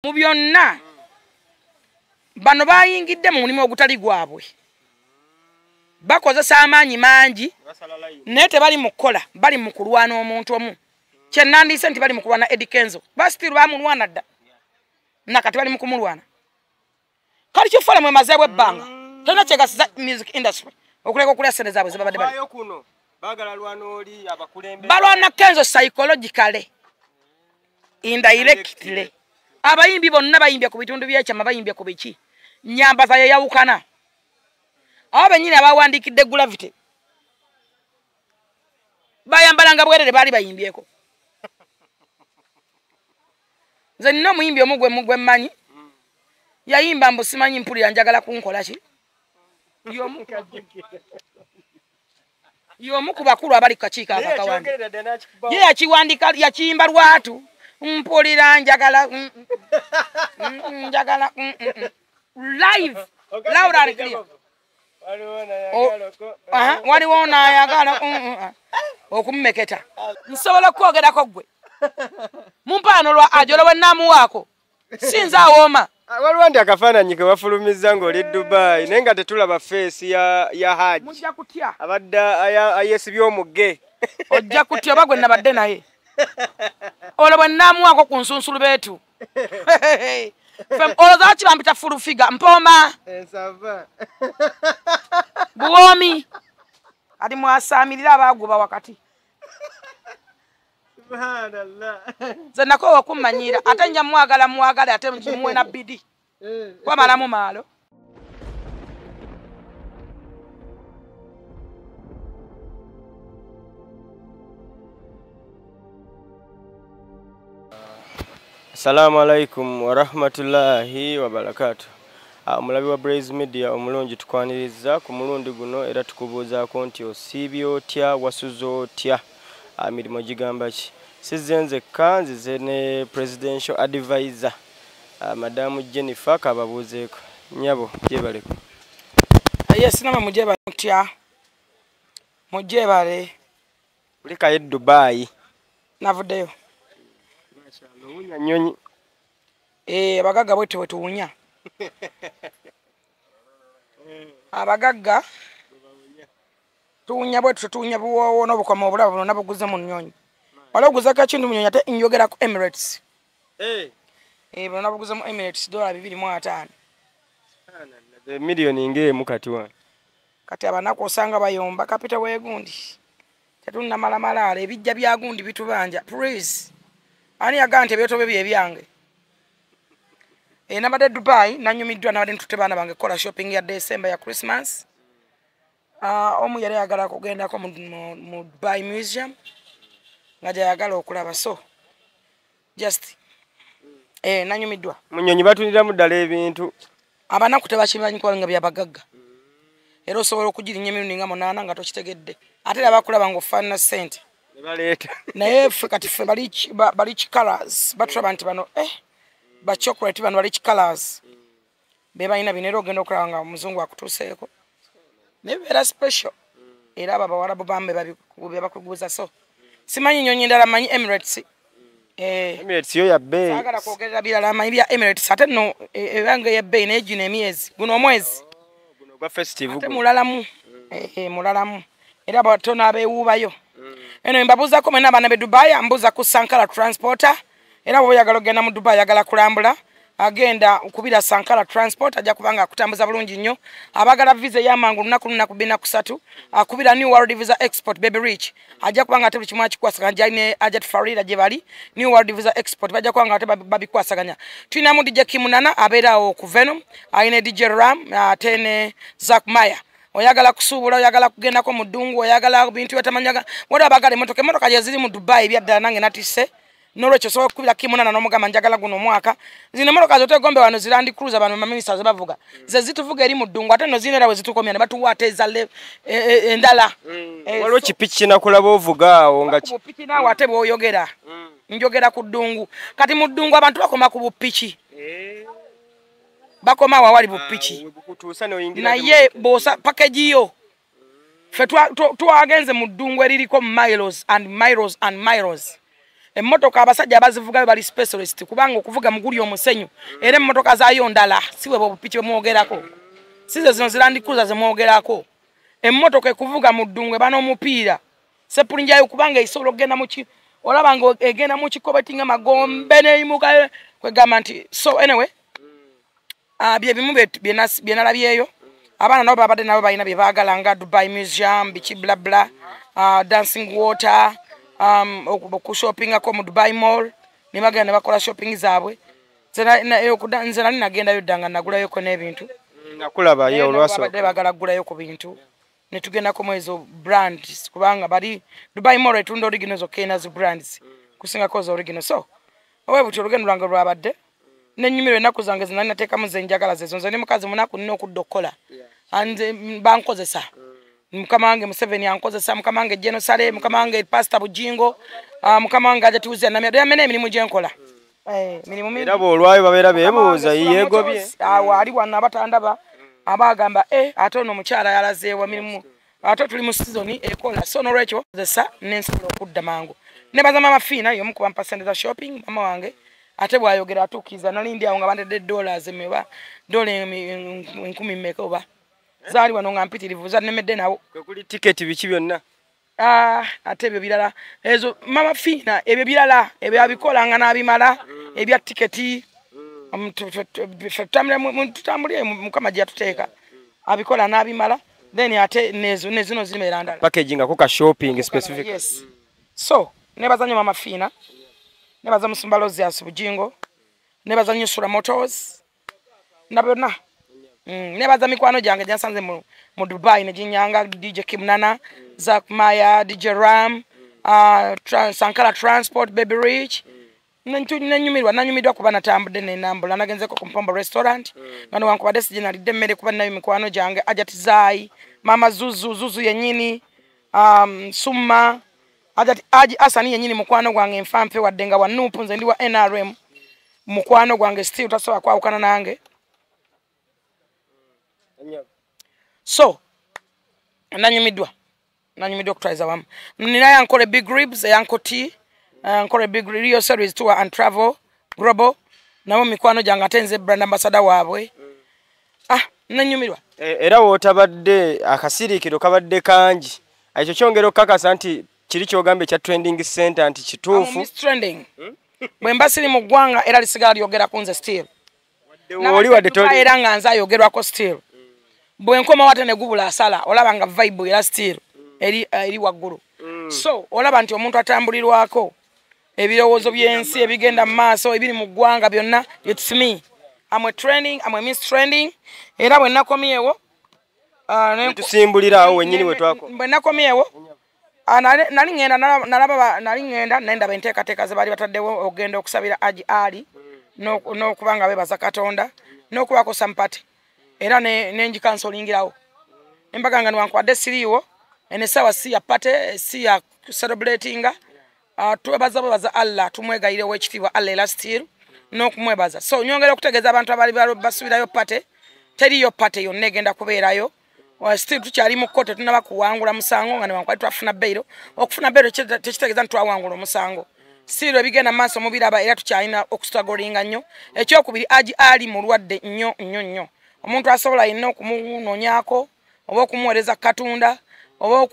Mu byonna bano bayingidde mu mulimu ogutali gwabwe, bakozesa amaanyi mangi naye tebali mu kukola, bali mu kulwana omuntu omu. Kyenandiise nti bali mu kulwana Eddy Kenzo, basitiru bamulwana dda nakati bali mu kumulwana. Kali kifala mwe mazeebwa ebbanga tolina kyegasiza music industry okuleka okulya ssente zaabwe zebabadde bali. Balwana Kenzo psychologically, indirectly. Abayimbi bonna bayimbye ku bitundu by'ekyama, bayimbye ku biki, nyambaza yeyawukana. Abo bennyini abawandiikidde Gravity bayambalanga bwerere, baali bayimbyeko. Nze nina omuyimbi omu gwe mmanyi yayimba mbu simanyi mpulira njagala kunkola ki. Y'omu ku bakulu abali ku kakiiko akakawandi. Ye yakiwandika, yakiyimba lwatu, mpulira njagala njagala live loud and clear. Waliwo n'ayagala okumumeketa. Nsobola okwogerako ggwe mumpaano lwa ajola we naamuwaako sinza awooma. Waliwo ndi akafaananyi ke wafulumizza ng'oli Dubai naye nga tetulaba feesi ya Haji. Mujja kutya. Abadde ayesibye omugge. Ojja kutya oba gwe nabadde naye. Olwo bwe naamuwaako ku nsunsulu beetu. Olwo zaaki bampita full figure mpooma. Ensava. Buwoomi. Ati mwasaamirira abaaguba wakati. Subhanallah. Nze nakoowa okummanyiira ate nja mwagala mwagale ate muwe na bidi. Kwamalamu maalo. Assalamu alaikum wa rahmatullahi wa barakatuh. Omulabi wa Blaze Media omulungi tukwaniriza ku mulundi guno era tukubuuzaako nti osiibye otya, wasuze otya, emirimu gigamba ki. Sizze nzekka, nzize ne presidential advisor Madamu Jennifer kababuuzeeko. Nnyabo gyebaleko. Yes, nama mujebale mutya. Mujebale. Kulikayo e Dubai. Navuddeyo. Owunya nnyonyi. Abagagga bwe bwe tuwunya. Abagagga tuwunya bwe tuwunya buwoowo n'obukoma obulaba buno nabuguze mu nnyonyi. Wali oguzako ekintu mu nnyonyi ate njogera ku Emirates. Buno nabuguze mu Emirates $250. Miliyoni ng'emu kati wano. Kati abanaku osanga bayomba kapita weegundi. Tetunnamala malaalo, ebijja bya gundi bitubanja. Please. Ani yagamba nti ebyotobe bye byange. Nabadde Dubai nanyumiddwa, nabadde ntutte baana bange kukola shopping ya December ya Christmas. Omu yali ayagala kugendako mu Dubai Museum nga gy'ayagala okulaba, so just nanyumiddwa. Mu nnyonyi batundiramu ddala ebintu. Abanaku tebakimanyi kubanga byabagagga. Era osobola okugirinnya emirundi nga 8 nga tokitegedde. Ate era bakulaba ng'ofaanana ssente. Baleeta. Naye ffe kati ffe bali colors batulaba nti bano ba chocolate bano bali colors be balina bino, era ogenda okulaba nga omuzungu akutuuseeko naye bibeera special. Era abo abawarabu bambe bakuguza, so simanyi nnyonyi ndala, manyi Emirates. Emirates yo ya bbeeyi. Saagala kwogerera birala, manyi bya Emirates ate nno ebanga ey'ebbeeyi naye gino emyezi guno omwezi guno gwa festive ate mulalamu mulalamu era batono abeewuubayo. Eno mbabuuzaako mwenna abaana b'e Dubai, mbuuza ku Sankara Transporter. Era bw'oba oyagala okugenda mu Dubai, ayagala kulambula, agenda okubira Sankara Transport, ajja kubanga akutambuza bulungi nnyo. Abaagala visa ey'amangu lunaku lunaku 23, akubira New World Visa Export Baby Rich, ajja kubanga ate buli kimu akikwasaganya. Gyali ne Ajat Farida gye bali New World Visa Export, bajja kubanga ate babikwasaganya. Tulinamu DJ Kimunana abeera awo ku Venom, alina DJ Ram ate ne Zack Maya. Oyagala kusuubula, oyagala kugendako mu ddungu, oyagala bintu by'otamanyaga. Waliwo abaagala emmotoka, emmotoka gye ziri mu Dubai ebyaddala nange natisse. N'olwekyo osobola okukubira Kimunana n'omugamba njagala guno omwaka. Zino emmotoka z'otegombe wano zi Land Cruiser bano baminisita ze bavuga. Ze zituvuga eri mu ddungu ate nno zirina era we zitukomya ne batuwa ate eza endala. Waliwo kipiki kinakulaba ovuga awo nga ku bupiki naawe ate bw'oyogera. Njogera ku ddungu. Kati mu ddungu abantu bakoma ku bupiki. Bakoma awo awali bupiki. Naye bw'osa package yo. Ffe twagenze mu ddungu eririko miles and miles and miles. Emmotoka abasajja abazivugayo bali specialist, kubanga okuvuga muguli omusenyu, era emmotoka zaayo ndala, si bwe bupiki bwemwogerako, si ze zino zirandikuza zemwogerako. Emmotoka ekuvuga mu ddungu eba n'omupiira sepulinjayo, kubanga esobola okugenda muki, olaba nga egenda mu kikobeti nga magombe neyimuka, kwegamba nti so anyway, bye bimu bye nalabyeyo. Abaana nabo babadde nabo balina bye baagala nga Dubai Museum, biki bla bla, dancing water, okushoppingako mu Dubai Mall, ne bagenda ne bakola shopping zaabwe. Nze nali nagendayo dda nga nagulayoko n'ebintu. Nakulaba ye olwasooka. Babadde baagala kugulayo ku bintu, ne tugendako mu ezo brands, kubanga bali Dubai Mall etunda original zokka ena zi brands kusingako za original. So owe butyo olugendo lwange lwabadde nenyumirwa ennaku zange zinali nateekamu ze njagala zezo. Nze ndi mukazi munaku, nina okudda okukola, nze bankozesa. Mukama wange Museveni ankozesa, mukama wange General Saleh, mukama wange Pastor Bujingo, mukama wange Hajati Uzia Namya, ddala emirimu gye nkola. Mirimu mingi. Era bw'olwayo babeera beebuuza yeegobye. Awo ali wano abatandaba abagamba ate ono omukyala yalazeewa mirimu, ate tuli mu season ekola. So n'olwekyo kozesa nensobola okudda mangu. Nebaza Mama Fiina y'omu ku bampa ssente za shopping, mama wange ate bw'ayogera atuukiriza. Nali ndi awo nga bantadde dollars emeba dola 1000 mmeka oba zaali wano nga mpitirivu, zannemedde nawo. Kwe kuli tiketi biki byonna? Ate ebyo birala ezo Mama Fiina ebyo birala ebyo abikola nga n'abimala ebya tiketi. Tutambulire Mukama gye yatuteeka, abikola n'abimala, then ate nezo nezino zibeera ndala. Packaging ako ka shopping specific. Yes. So nebaza nnyo Mama Fiina, nebaza Musumba Lozias Bujingo, nebaza nnyo Sura Motors na byonna. Nebaza mikwano gyange gyansanze mu Dubai ne ginyanga, DJ Kim Nana, Zack Maya, DJ Ram, Sankara Transport, Baby Rich. Nenyumirwa, nanyumiddwa kuba natambudde nenambula, nagenzeko ku Mpombo Restaurant nga newankubadde sijje nalidde emmere kuba ninayo mikwano gyange, Hajati Zai, Mama Zuzu, Zuzu yennyini, Summa, Hajati Aji Asani yennyini mukwano gwange enfanfe, wadde nga wa NUP, nze ndi wa NRM, mukwano gwange still tasobola kwawukana nange. So nanyumiddwa okutwaliza wamu. Ninayo Ankole Big Ribs, Yanko T, Ankole Big Rio Series Tour and Travel Global, nabo mikwano gyange ate nze brand ambassador waabwe. Nanyumirwa. Era wootabadde akasiriikiro kabadde kangi, ekyo kyongera okukakasa nti kiri ky'ogambye ekya trending center nti kituufu. Miss Trending. Bwe mba siri mu ggwanga era lisigala lyogera ku nze still. Oli wadde toli. Era nga nze ayogerwako still. Bwe nkomawo ate ne gubula asala, olaba nga vibe era still eri waggulu. So olaba nti omuntu atambulirwako ebirowoozo by'ensi ebigenda mu maaso ebiri mu ggwanga byonna, it's me. I'm a trending, I'm a Miss Trending. Era bwe nakomyewo, tusimbulira awo wennyini we twako. Bwe nakomyewo, nali ngenda nalaba nali ngenda nendaba enteekateeka ze baali bataddewo okugenda okusabira Haji Ali n'okuba nga beebaza Katonda n'okubaako sampati, era nengikansolingirawo. Embaga nga newankubadde siriiwo, eno essaawa si ya party, si ya celebratinga. Twebaza bwebaza Allah, tumwegayire ow'ekitiibwa Allah era still n'okumwebaza. So nyongera okutegeeza abantu abali basuubirayo party, teriyo party yonna egenda kubeerayo. Still tukyali mu kkooti, tetunnaba kuwangula musango nga newankubadde twafuna bail. Okufuna bail tekitegeeza nti twawangula omusango. Still ebigenda mu maaso mubiraba, era tukyalina okustrugglinga nnyo. Ekyokubiri, Haji Ali mulwadde nnyo nnyo nnyo. Omuntu asobola yenna okumunoonyaako oba okumuweereza Katonda oba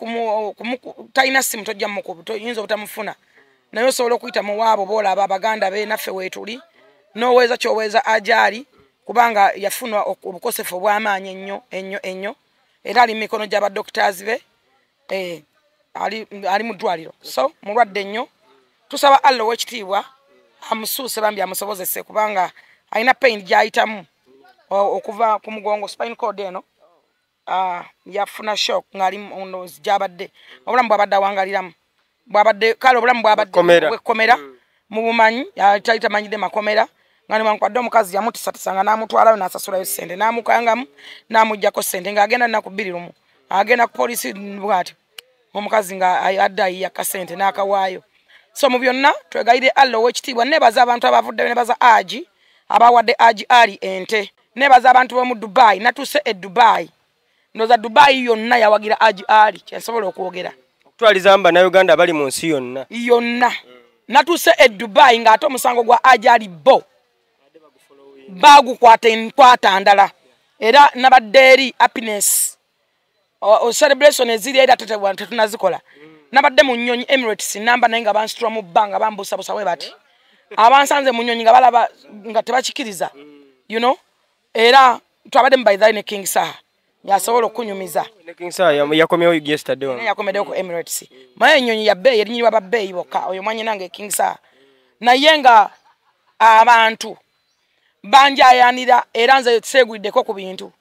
talina ssimu tojja mumukuba, toyinza obutamufuna, naye osobola okuyita mu waabo boolaba abaganda be naffe weetuli n'oweeza ky'oweeza Haji Ali, kubanga yafuna obukosefu obw'amaanyi ennyo ennyo ennyo, era ali mu mikono gy'abadoctors be, ali mu ddwaliro. So mulwadde nnyo, tusaba Allah ow'ekitiibwa amusuuse bambi amusobozese, kubanga alina pain gy'ayitamu okuva ku mugongo, spine cord eno, yafuna shock ng'ali gy'abadde, obulamu bw'abadde awangaliramu bw'abadde, kale obulamu bw'abadde bw'ekkomera mubumanyi, tali tamanyidde makomera, nga newankubadde omukazi yamutisatisa nga n'amutwalayo n'asasulayo ssente, n'amukangamu n'amuggyako ssente ng'agenda nnaku 2 lumu, agenda ku poliisi bw'atyo, omukazi nga adda ayiya akasente n'akawaayo. So mu byonna twegayirire Allah ow'ekitiibwa. Nebaza abantu abavuddeyo, nebaza Haji abawadde Haji Ali ente, nebaza abantu b'omu Dubai. Natuuse e Dubai, ndowooza Dubai yonna yawagira Haji Ali, kyensobola okwogera. Okutwaliza bannayuganda abali mu nsi yonna yonna. Natuuse e Dubai ng'ate omusango gwa Ajali bo bagukwata enkwata ndala, era nabadde eri happiness o celebration eziri era tetunazikola. Nabadde mu nnyonyi Emirates namba, naye nga bansitula mu bbanga, bambuusabuusa bwe bati. Abansanze mu nnyonyi nga balaba nga tebakikiriza, you know. Era twabadde mu by the ne King Saha yasobola okunyumiza. Ne King Saha yakomyewo yesterday wano. Naye yakomeddewo ku Emirates. Maye ennyonyi ya bbeeyi, erinnyirwa ba bbeeyi bokka. Oyo mwannyinange King Saha, naye nga abantu banjayanira, era nze seeguliddeko ku bintu.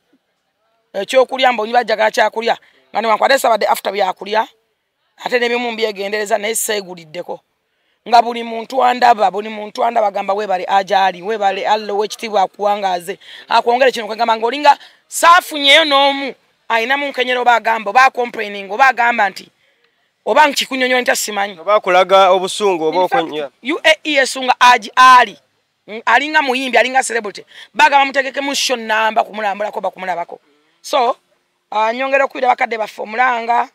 Ekyokulya mbonyi bajjagala kyakulya nga newankubadde sabadde after byakulya, ate n'ebimu mbyegendereza, naye seeguliddeko. Nga buli muntu andaba, buli muntu andaba agamba, "Weebale Ajali, weebale, Allah ow'ekitiibwa akuwangaaze, akwongere kino." Kwegamba ng'olinga saafunyeyo n'omu ayinamu nkenyera oba agamba oba acomplaining oba agamba nti oba nkikunyonyola nti simanyi. Oba akulaga obusungu oba In fact, okonya. UAE esunga Aji Ali alinga muyimbi, alinga celebrity, bagamba mutegekemu show namba kumulambulako oba kumulabako. So nyongera okubira bakadde baffe omulanga,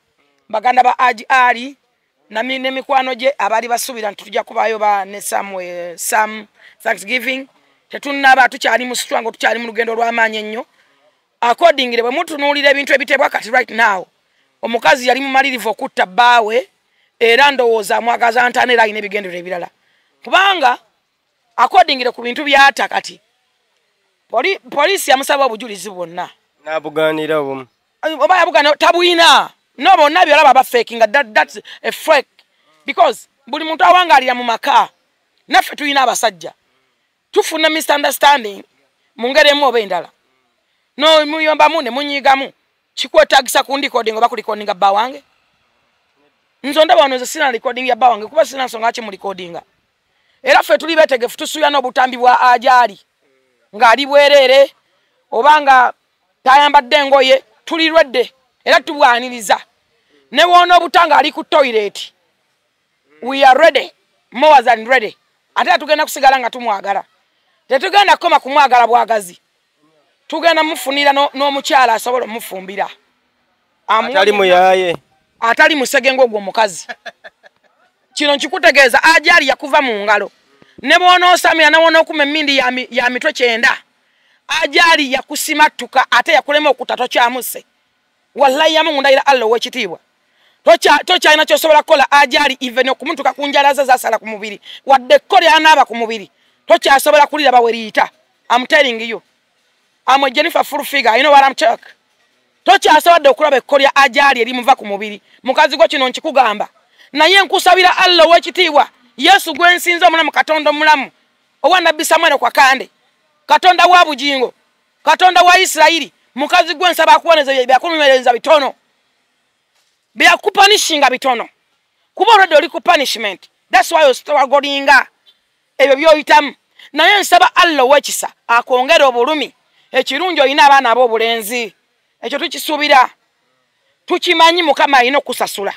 baganda ba Aji Ali n'emikwano gye abaali basuubira nti tujja kubaayo ba ne some thanksgiving. Tetunnaba, tukyali mu struggle, tukyali mu lugendo olw'amaanyi ennyo. Accordingly, bwe mutunuulira ebintu ebiteebwa kati right now, omukazi yali mumalirivu okutta bbaawe, era ndowooza amwagaza ntaana, era alina ebigendererwa ebirala, kubanga accordingly ku bintu byata kati poliisi yamusaba obujulizi bwonna. N'abugaanira obumu. Oba yabugana tabwina. No, bonna byolaba bafakinga, that's a fake, because buli muntu awangaalira mu maka, naffe tulina abasajja, tufuna misunderstanding mu ngeri emu oba endala, no muyombamu ne munyigamu. Kikwetagisa ku recording oba ku recordinga bba wange? Nze ndaba wano, nze sina recording ya bba wange, kuba sina nsonga ki mu recordinga. Era ffe tuli betegefu, tusuubira n'obutambi bwa Ajaali ng'ali bwereere oba nga tayambadde engoye, tuli lwedde era tubwaniriza. Ne woona obuta ng'ali ku toilet, we are ready, more than ready. Ate tugenda kusigala nga tumwagala, tetugenda kukoma kumwagala bwagazi, tugenda mufunira n'omukyala asobola omufumbira. Atali muyaaye. Atali musege ng'ogwo omukazi. Kino nkikutegeeza, Ajali yakuva mu ngalo. Ne bw'onoosamira, ne bw'onookuma emmindi ya mitwe 90, Ajali yakusimattuka ate yakulema okutta. Tokyamuse, wallahi yamungu, ndayira Allah ow'ekitiibwa, tokyalina kyosobola kukola Ajali. Even okumutuka ku njala ze zasala ku mubiri, wadde ekko lyanaaba ku mubiri, tokyasobola kuliraba we liyita. I'm telling you, I'm a Jennifer full figure, you know what I'm talking. Tokyasobodde okulaba ekko lya Ajali erimuva ku mubiri. Mukazi gwo, kino nkikugamba, naye nkusabira Allah ow'ekitiibwa, Yesu gwensinza omulamu, Katonda omulamu owa Nabbi Samwere Kwakande, Katonda wa Bujingo, Katonda wa Isirayiri, mukazi gwe nsaba akuboneza. Byakunumereza bitono, byakupunishinga bitono, kuba olwedde oli ku punishment. That's why ostrugglinga ebyo byoyitamu. Naye nsaba Allah ow'ekisa akwongere obulumi. Ekirungi olina abaana ab'obulenzi, ekyo tukisuubira, tukimanyi Mukama alina okusasula.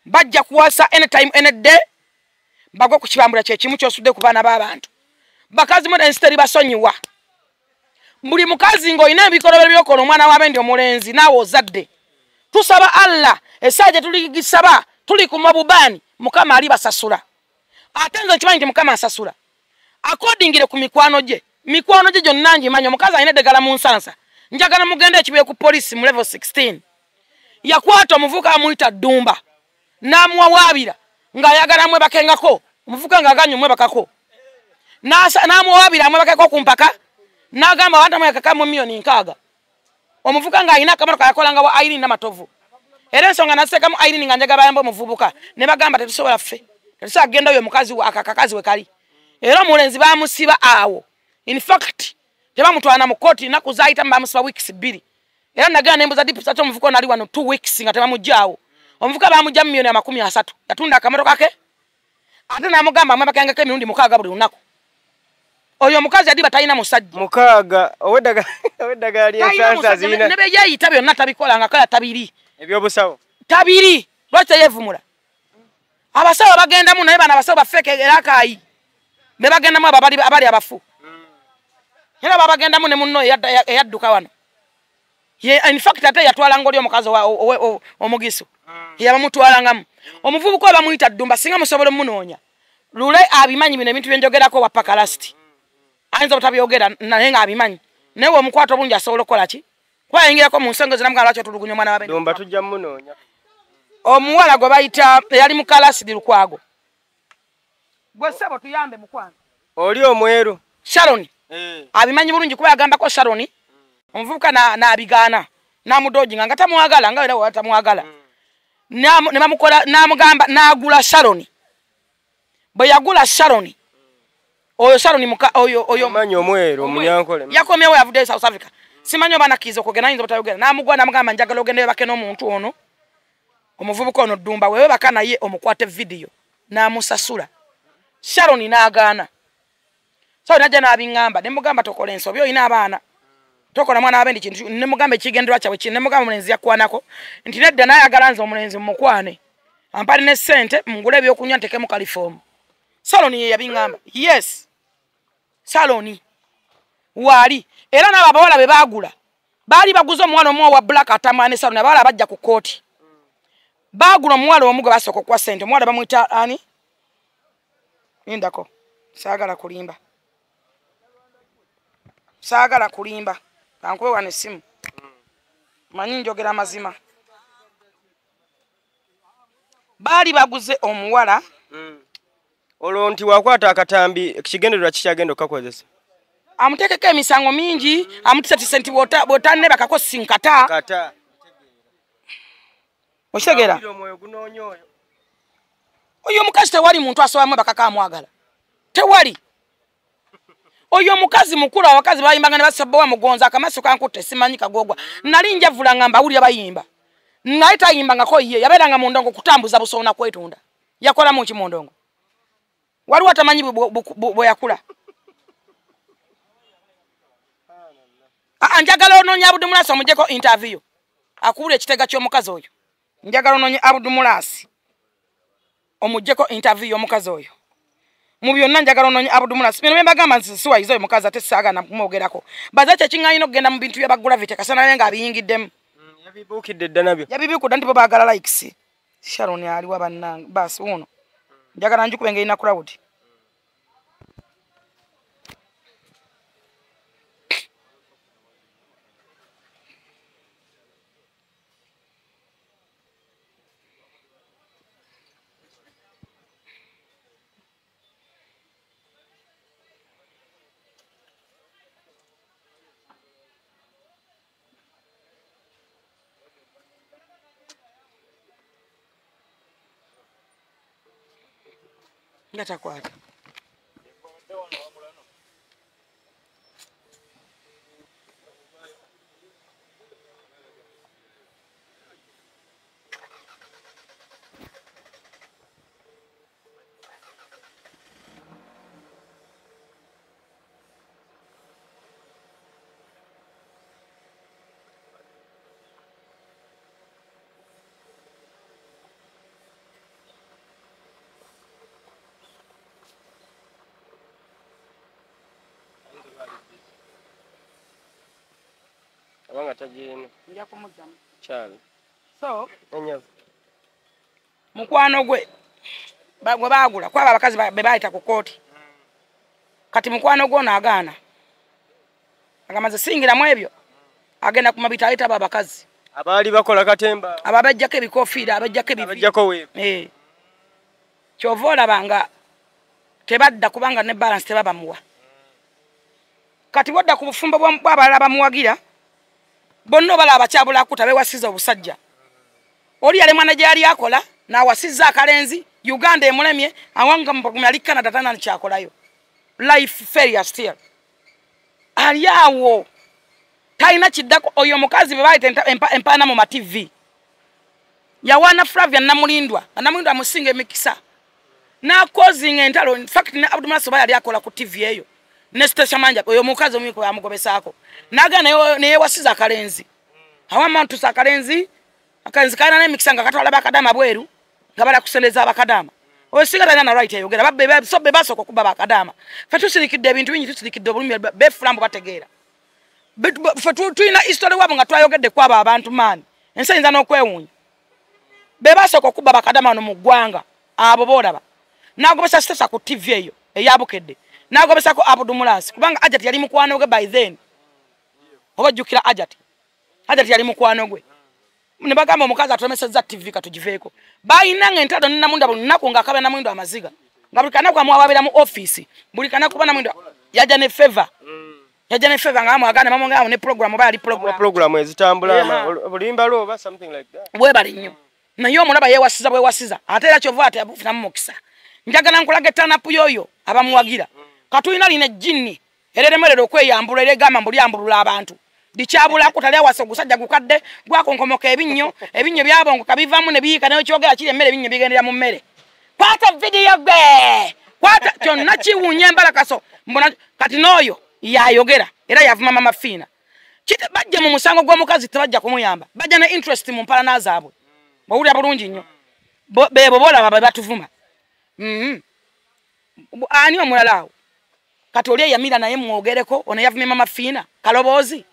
Bajja kuwasa anytime, any day, bagwe ku kibambula kyekimu kyosudde ku baana b'abantu. Bakazi mu ensi teri basonyiwa. Buli mukazi ng'olina ebikolobero byokola omwana w'abendi omulenzi, naawe ozadde. Tusaba Allah, essaawa gye tuligisaba tuli kuma bubaani, Mukama ali basasula. Ate nze nkimanyi nti Mukama asasula. Accordingly ku mikwano gye, mikwano gye gyonna ngimanyi. Omukazi alina eddagala mu nsansa. Njagala mugende ekibuye ku poliisi mu level 16. Yakwata omuvuka amuyita Ddumba n'amuwawaabira ng'ayagala amwebakengako. Omuvuka ng'aganye omwebakako, n'amuwawaabira amwebakeko ku mpaka, n'agamba abantu amwebakakamu 60,000,000. Omuvuka ng'alina akamotoka yakolanga wa Irene Namatovu. Era ensonga naziteekamu Irene nga njagala bayambe omuvubuka, ne bagamba tetusobola, ffe tetusobola kugenda oyo omukazi akakazi we kali. Era omulenzi bamusiba awo. In fact, tebamutwala mu kooti, ennaku zayitamu bamusiba weeks 2. Era nagenda nembuza dipisa ti omuvuka ono ali wano 2 weeks nga tebamuggyaawo. Omuvuka bamugja mu 30,000,000. Yatunda akamotoka ke, ate n'amugamba amwebakangako emirundi 6 buli lunaku. Oyo omukazi yadiba talina musajja. Mukaaga, oweddagala lyensansa zirina. Ne byeyeeyita byonna tabikola, nga kala tabiri. Ebyobusawo. Tabiri. Lwaki teyeevumula? Abasawo bagendamu, naye bano abasawo bafeeke era akaayi be bagendamu, abo abali abafu, era babagendamu ne munno eyadduka wano. In fact, ate yatwalanga oli omukazi omugisu, yabamutwalangamu. Omuvubuka oyo bamuyita Ddumba, singa musobola omunoonya. Lule abimanyi bino ebintu byenjogerako wa pakalasti. Ayinza obutabyogera naye nga abimanyi. Naye omukwata obulungi asobola okukola ki? Kuba yayingirako mu nsonga ezo namugamba lwaki otulugunya omwana wa bendi. Dumba tujja munoonya. Omuwala gwe bayita eyali mu kalasidi Lukwago. Gwe ssebo tuyambe mukwano. Oli omweru. Sharon. Abimanyi bulungi kuba yagambako Sharon. Omuvubuka n'abigaana. N'amudojinga nga tamwagala nga era we tamwagala. Ne bamukola n'amugamba n'agula Sharon. Bwe yagula Sharon. Oyo Sharon muka oyo oyo manyi omweru omunyankole. Yakomyewo yavudde South Africa. Simanyi oba nakkiriza okwogera ayinza obutayogera. N'amugwa n'amugamba njagala ogende webake n'omuntu ono. Omuvubuka ono Ddumba weebaka naye omukwate video n'amusasula. Sharon n'agaana. So najja n'abiŋŋamba ne mugamba tokola ensobi olina abaana. Tokola mwana w'abendi kintu ne mugamba ekigendererwa kyabwe kino ne mugamba omulenzi yakwanako nti nedda naayagala nze omulenzi mumukwane. Ampali ne ssente mugule ebyokunywa nteekemu kalifoomu. Sharon ye yabiŋŋamba. Yes. Sharon waali era n'abo abawala be baagula baali baguze omuwala omu owa black atamwa ne Sharon abawala bajja ku kkooti. Baagula omuwala omu gwe basooka okuwa ssente omuwala bamuyita ani? Lindako. Saagala kulimba. Saagala kulimba. Kankube wano essimu. Manyi njogera amazima. Baali baguze omuwala. Olwo nti wakwata akatambi ekigendererwa kikyagenda okukakozesa. Amuteekeko emisango mingi, amutiisatiisa nti bw'otannebakako sinkata. Kata. Okitegeera? Oyo omukazi tewali muntu asobola mwebakako amwagala. Tewali. Oyo omukazi mukulu abakazi bayimbanga ne basabawa mugonza akamaso kankutte simanyi kagogwa. Nali njavula nga mbawulira bayimba. Naye tayimbangako ye yabeeranga mu ndongo kutambuza busoona kwetunda. Yakolamu ki mu ndongo? Waliwo atamanyi bwe yakula. Njagala onoonya Abudu Mulasi omuggyeko interview. Akuwulira ekitega ky'omukazi oyo. Njagala onoonye Abudu Mulasi omuggyeko interview y'omukazi oyo. Mu byonna njagala onoonye Abudu Mulasi. Bino bye mbagamba nti siwayiza oyo mukazi ate saagala kumwogerako. Baza kye kiŋŋaanyi okugenda mu bintu bya bagravity kasana naye ng'abiyingiddemu. Yabibuukidde dda nabyo. Yabibuukidde nti bo baagala likes. Sharon aliwa bannange basi wuuno. Njagala njikube ng'erina crowd. Nga takwata. Abanga tagirina. Nja kumuddamu. Kyali. So, enyavu. Mukwano gwe gwe baagula kwaba abakazi be bayita ku kkooti. Kati mukwano gwe ono agaana. Agamba nze siyingiramu ebyo. Agenda ku mabita ayita abo abakazi. Abaali bakola katemba. Abo abajjako ebikofiira, abajjako ebivi. Abajjako weevu. Ky'ova olaba nga tebadda kubanga ne balance tebabamuwa. Kati bw'odda ku bufumbo bw'abalala bamuwagira bonna obalaba abakyabulakuta beewasiza obusajja. Oli yali mwana gye yali akola n'awasizza akalenzi, Uganda emulemye, awanga ali Canada talina kyakolayo. Life failure still. Ali awo talina kiddako. Oyo omukazi bwe bayita empaana mu ma TV. Yawaana Flavia Namulindwa, Namulindwa amusinga emikisa. N'akozinga entalo, in fact ne Abdu Mulasi oba yali akola ku TV eyo. Ne station manager oyo omukazi omuyiko yamugobesaako. N'agaana ne yeewasiza akalenzi. Awamma ntuusa akalenzi, akalenzi kalina n'emikisa nga katwala bakadaama bweru nga bala kusendeza abakadaama. Oyo singa talina na right eyogera, so be basooka okubba bakadaama. Ffe tusirikidde ebintu bingi, tusirikidde obulumi, beefula mbu bategeera. Ffe tulina history waabwe nga twayogedde ku abo abantu maani. Ensi eyinza n'okwewuunya. Be basooka okubba bakadaama wano mu ggwanga, abo boolaba. N'agobesa Stesa ku TV eyo eyabukedde. N'agobesako Abdu Mulasi kubanga Ajati yali mukwano gwe by then. Oba jjukira Ajati. Ajati yali mukwano gwe. Ne bagamba omukazi atulemesezza TV katugiveeko. Bayinanga entalo ne Namwinda buli lunaku ng'akabya Namwinda amaziga. Nga buli kanaku amuwaabira mu office, buli kanaku ba Namwinda yajja ne favor. Yajja ne favor nga amwagana mamwongera ne program oba yali program. Program ezitambula bulimba lwo oba something like that. Bwebale nnyo. Naye omulaba yeewasiza bwewasiza. Ate era kyova ate yafunamu mukisa. Njagala nkulaga tanapu yoyo abamuwagira. Katulina lina ejjinni ereremerera okweyambula era egamba mbu lyambulula abantu. Likyabulako tali awasa ogusajja gukadde gwakonkomoka ebinnyo, ebinnyo byabongoka bivaamu ne biyiika n'ekyogera kiri emmere ebinnyo bigendera mu mmere. Kwata vidiyo gwe! Kwata kyonna kiwunya embalakaso. Mbona kati n'oyo yayogera era yavuma Mama Fiina. Bajja mu musango gw'omukazi tebajja kumuyamba. Bajja ne interest mu mpalana zaabwe. Bw'owulira bulungi nnyo. Beebo boolaba be batuvuma. Ani omulala awo? Kati oli eyamira naye mwogereko ono yavumye Mama Fiina kaloboozi.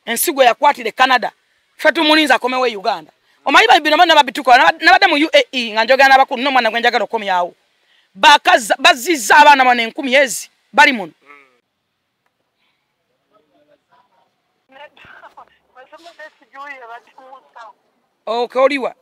Ensigo yakwatira e Canada. Ffe tumulinze akomewo e Uganda. Omanyi bino bonna babitukola. Nabadde mu UAE nga njogera n'abakulu n'omwana gwe njagala okukomyawo. Bazzizza abaana bano 1000 ezi bali muno. Okay, oliwa.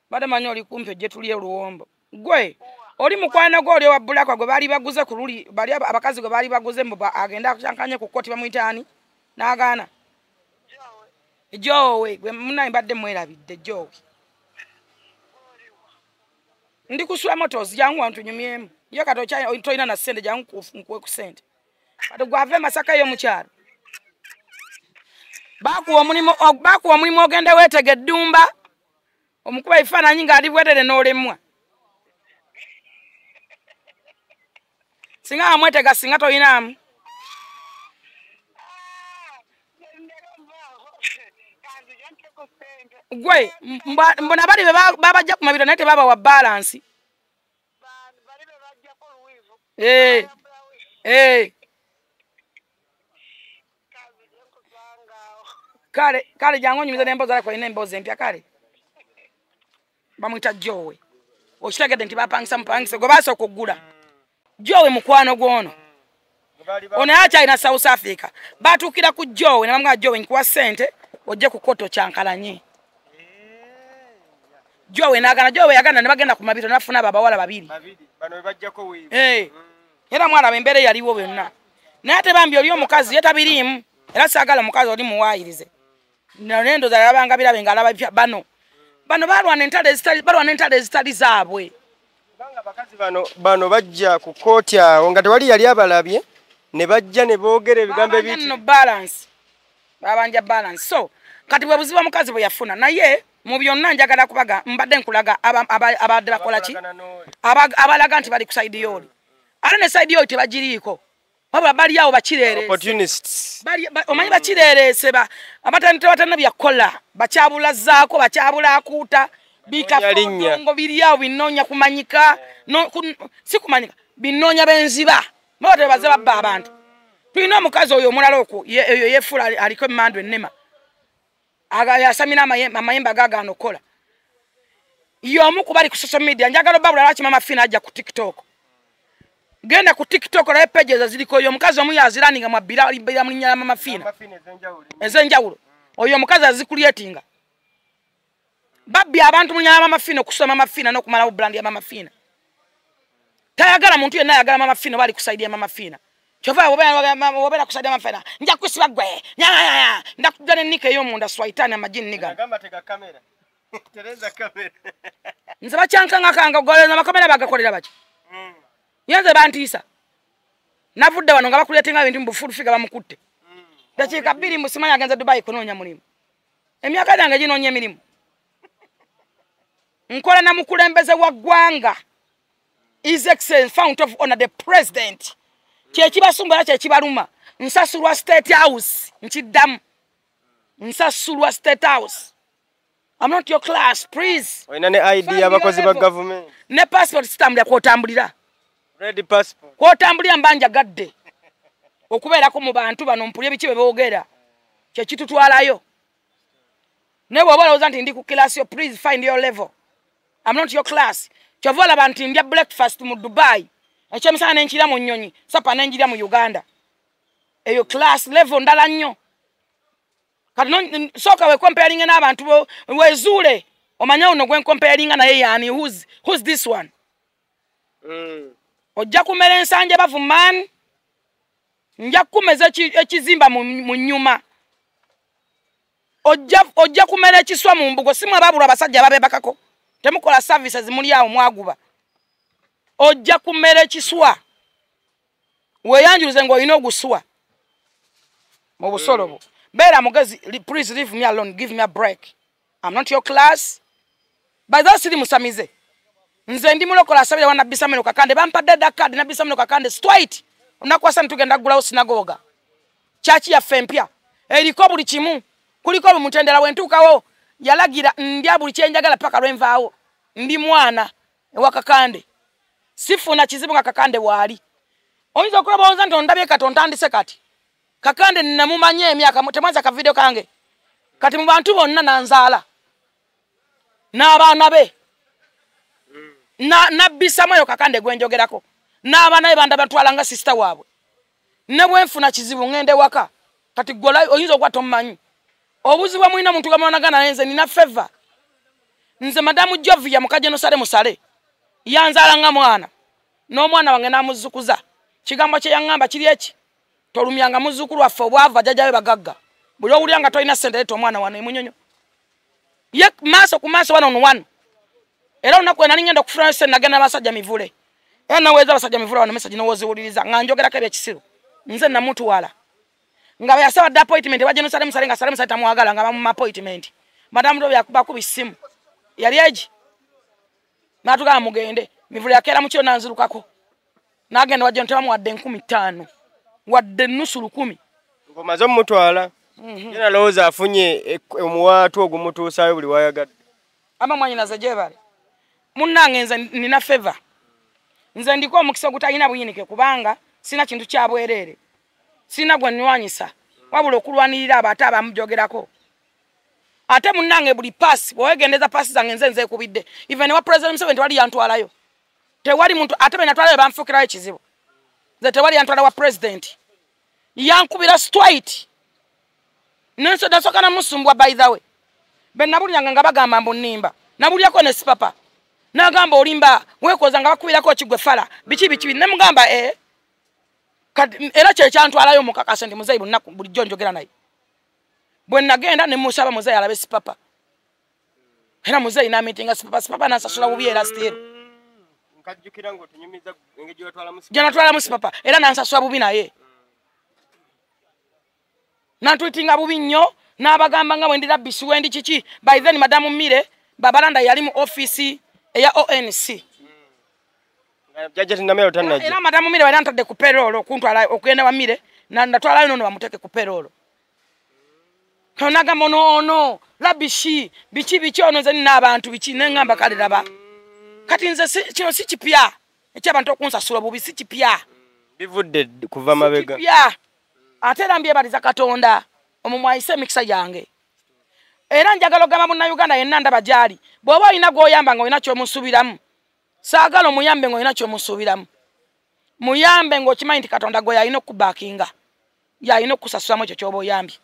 Mbadde manyi oli kumpi ojje tulye oluwombo. Gwe oli mukwano gwo oli owa Bulakwa gwe baali baguze ku luli bali abakazi gwe baali baguze mbu agenda akyankanye ku kkooti bamuyita ani n'agaana. Jowe gwe munnaye mbadde mwerabidde Jowe. Ndi kusula motors jangu wantunyumyemu. Ye kati tolina na ssente jangu nkuwe ku ssente. Kati gwava e Masaka yo mu kyalo. Bakuwa omulimu ogende weetega eddumba omukuba ebifaananyi ng'ali bwetere n'olemwa. Singa amwetega singa toyinaamu. Gwe mbona bali babajja ku mabiro naye tebabawa balance. Kale kale jangu onyumize n'emboozi alako olina emboozi empya kale. Bamuyita Jowe. Okitegedde nti bapangisa mupangise gwe basooka okugula. Jowe mukwano gw'ono. Ono akyalina South Africa. Batuukira ku Jowe ne bamugamba Jowe nkuwa ssente ojje ku kkooti okyankalanye. Jowe n'agaana, Jowe yagaana ne bagenda ku mabiro n'afuna abo abawala babiri. Era mwalaba embeera eyaliwo byonna. Naye ate bambi oli omukazi ye tabiriimu. Era saagala omukazi oli muwaayirize. Naye ndowooza yalabanga birabe ng'alaba bipya bano. Bano balwana entalo ezitali zaabwe. Kubanga abakazi bano bajja ku kkooti awo nga tewali yali abalabye ne bajja ne boogera ebigambo ebiyitirivu. Babanja nno balance. Babanja balance. So kati bwe buzibu omukazi bwe yafuna naye mu byonna njagala kubaga mbadde nkulaga abadde bakola ki? Abalaga nti bali ku side y'oli. Ate ne side y'oli tebagiriiko. Wabula bali awo bakireerese. Opportunists. Omanyi bakireerese abatana byakola bakyabulazaako bakyabulaakuuta bikafongo biri awo binoonya kumanyika si kumanyika binoonya benziba. Baba tebaze babba abantu. Tulina omukazi oyo omulala okwo eyo yeefuula aliko emmandu ennema. Yasamira amayembe agaagaana okukola. Y'omu ku bali ku social media njagala obbabula lwaki Mama Fiina ajja ku TikTok. Genda ku TikTok olabe pages eziriko oyo omukazi omu yaziraninga mwabbira alibbira mu linnya lya Mama Fiina. Ez'enjawulo. Oyo omukazi azikuliyetinga. Babbi abantu mu linnya lya Mama Fiina okusoma Mama Fiina n'okumalawo brand ya Mama Fiina. Tayagala muntu yenna ayagala Mama Fiina oba ali ku side ya Mama Fiina. Kyova obeera ku side ya Mama Fiina nja kusiba ggwe ndakujja ne nika ey'omunda swaitaani amagini gano. Nze bakyankangakanga amakamera bagakolera baki? Nze bantiisa. Navudde wano nga bakuleetenga ebintu mu bufulufiga bamukutte. Dakiika 2 mbu simanyi agenze Dubai kunoonya mulimu. Emyaka gyange ginoonya emirimu. Nkola na mukulembeze wa ggwanga. His Excellency Fount of Honor the President. Kyekibasunga era kyekibaluma. Nsasulwa State House. Nkiddamu. Nsasulwa State House. I'm not your class, please. Olina ne ID y'abakozi ba government. Ne passport sitambulira kw'otambulira. Red passport. Kw'otambulira mba njagadde. Okubeerako mu bantu bano mpulye biki bye boogera. Kye kitutwalayo. Naye bw'oba olowooza nti ndi ku class yo, please find your level. I'm not your class. Kyova olaba nti ndya breakfast mu Dubai, ekyemisana nenkirya mu nnyonyi, supper nenjirya mu Uganda. Eyo class level ndala nnyo. Kati sooka wekomparinga n'abantu, wezuule omanye ono gwe nkomparinga naye yaani, who's this one? Ojja kumera ensanja bavu man, nja kukumeza ekizimba mu nnyuma. Ojja kumera ekiswa mu mbugo. Si mwe ababulwa abasajja babebakako, temukola services, muli awo mwaguba. Ojja kumera ekiswa, weeyanjuluze ng'olina oguswa mu busolo bwo. Beera mugezi, please leave me alone, give me a break. I'm not your class. By the siri musamize, nze ndi mulokola asabira wa Nabbi Samuel Kakande. Bampadde dda card Nabbi Samuel Kakande straight. Olunaku lwa Sunday tugenda kugulawo sinagoga, kyaki yaffe empya eriko buli kimu, kuliko bumutendera. Wentuukawo yalagira ndya buli kyenjagala paka lwenvaawo. Ndi mwana ewa Kakande, sifuna kizibu nga Kakande waali. Oyinza okulaba oyinza nti ondabye kati ontandise kati. Kakande namumanye emyaka, temwanza ka video kange. Kati mu bantu bonna nanzaala n'abaana be. Nabbi Samuel Kakande gwe njogerako, n'abaana be banda batwala nga sister waabwe. Ne bwe nfuna kizibu ŋŋende waka. Kati gwe oyinza okuba tomumanyi. Obuzibu bwe mulina muntu gamwanagana naye, nze nina favor. Nze Madamu Jovia mukajeno sale musale yanzaala nga mwana, n'omwana wange n'amuzzukuza. Kigambo kye yaŋŋamba kiri eki: tolumyanga muzzukulu waffe obwavu, bajjajja be bagagga. Buli owulira nga tolina ssente, leeta omwana wano emunyonyo ye maaso ku maaso, one on one. Era olunaku nali ngenda okufunayo ssente, nagenda n'abasajja mivule, era naweeza abasajja mivule wano message n'owoziwuliriza nga njogerako ebyekisiru. Nze namutwala nga bwe yasaba dda appointment ewa Jenosale Musale, nga Sale Musale tamwagala, nga bamuma appointment. Madamu Tobi yakubakuba essimu yali egi n'atugamba mugende. Mivule yakeera mu kiro nanzirukako n'agenda wajja tebamuwadde 5,000 wadde nusu lukumi. Ng'omaze omumutwala, ye nalowooza afunye omuwaatu ogumutuusaayo buli wayagadde. Ama mwanyinaze gyebale. Munnange, nze nina favor. Nze ndiko omukisa ogutalina buyinike, kubanga sina kintu kya bwereere, sina gwe nnwanyisa wabula okulwanirira abo ate abamujogerako. Ate munnange, buli paasi bwewegendeza paasi zange nze nzeekubidde. Even wa President Museveni tewali yantwalayo, tewali muntu. Ate be natwalayo banfuukirayo ekizibu. Nze tewali yantwala wa president, yankubira straight nasooka namusumbwa. By the way, be nabuliranga nga bagamba mbu nnimba, nabulyako ne sipapa n'agamba olimba, weekoza nga bakubirako kigwe fala biki biki. Nemugamba eh, kati era kyekyantwalayo mukakase nti muzeeyi bunaku bulijjo njogera naye. Bwe nagenda ne musaba muzeeyi alabe sipapa, era muzeeyi n'amitinga sipapa, sipapa n'asasula bubi. Era still Nkajjukira ng'otunyumiza engeri gye watwalamu. Gye natwalamu sipapa, era n'ansasula bubi, naye nantwitinga bubi nnyo n'abagamba nga bwe ndi rubbish, wendi kiki. By then Madamu Mire Babalanda yali mu ofiisi eya ONC. Nga jjajja Tindamero tannajja. Era Madamu Mire bali antadde ku payroll okuntwala okugenda wa Mire, natwalayo nono bamuteeke ku payroll. Nagamba ono ono rubbish biki biki, ono nze nina abantu biki. Neŋŋamba kale laba kati nze kino si kipya ekyabantu okunsasula bubi, si kipya. Bivudde kuva mabega. Kipya. Ate era mbyebaliza Katonda omwo mwayise emikisa gyange. Era njagala ogamba munnayuganda yenna ndaba gyali, bw'oba olina gw'oyamba nga olina ky'omusuubiramu, saagala omuyambe ng'olina ky'omusuubiramu, muyambe ng'okimanyi nti Katonda gwe yalina okubaakinga, yalina okukusasulamu ekyo ky'oba oyambye.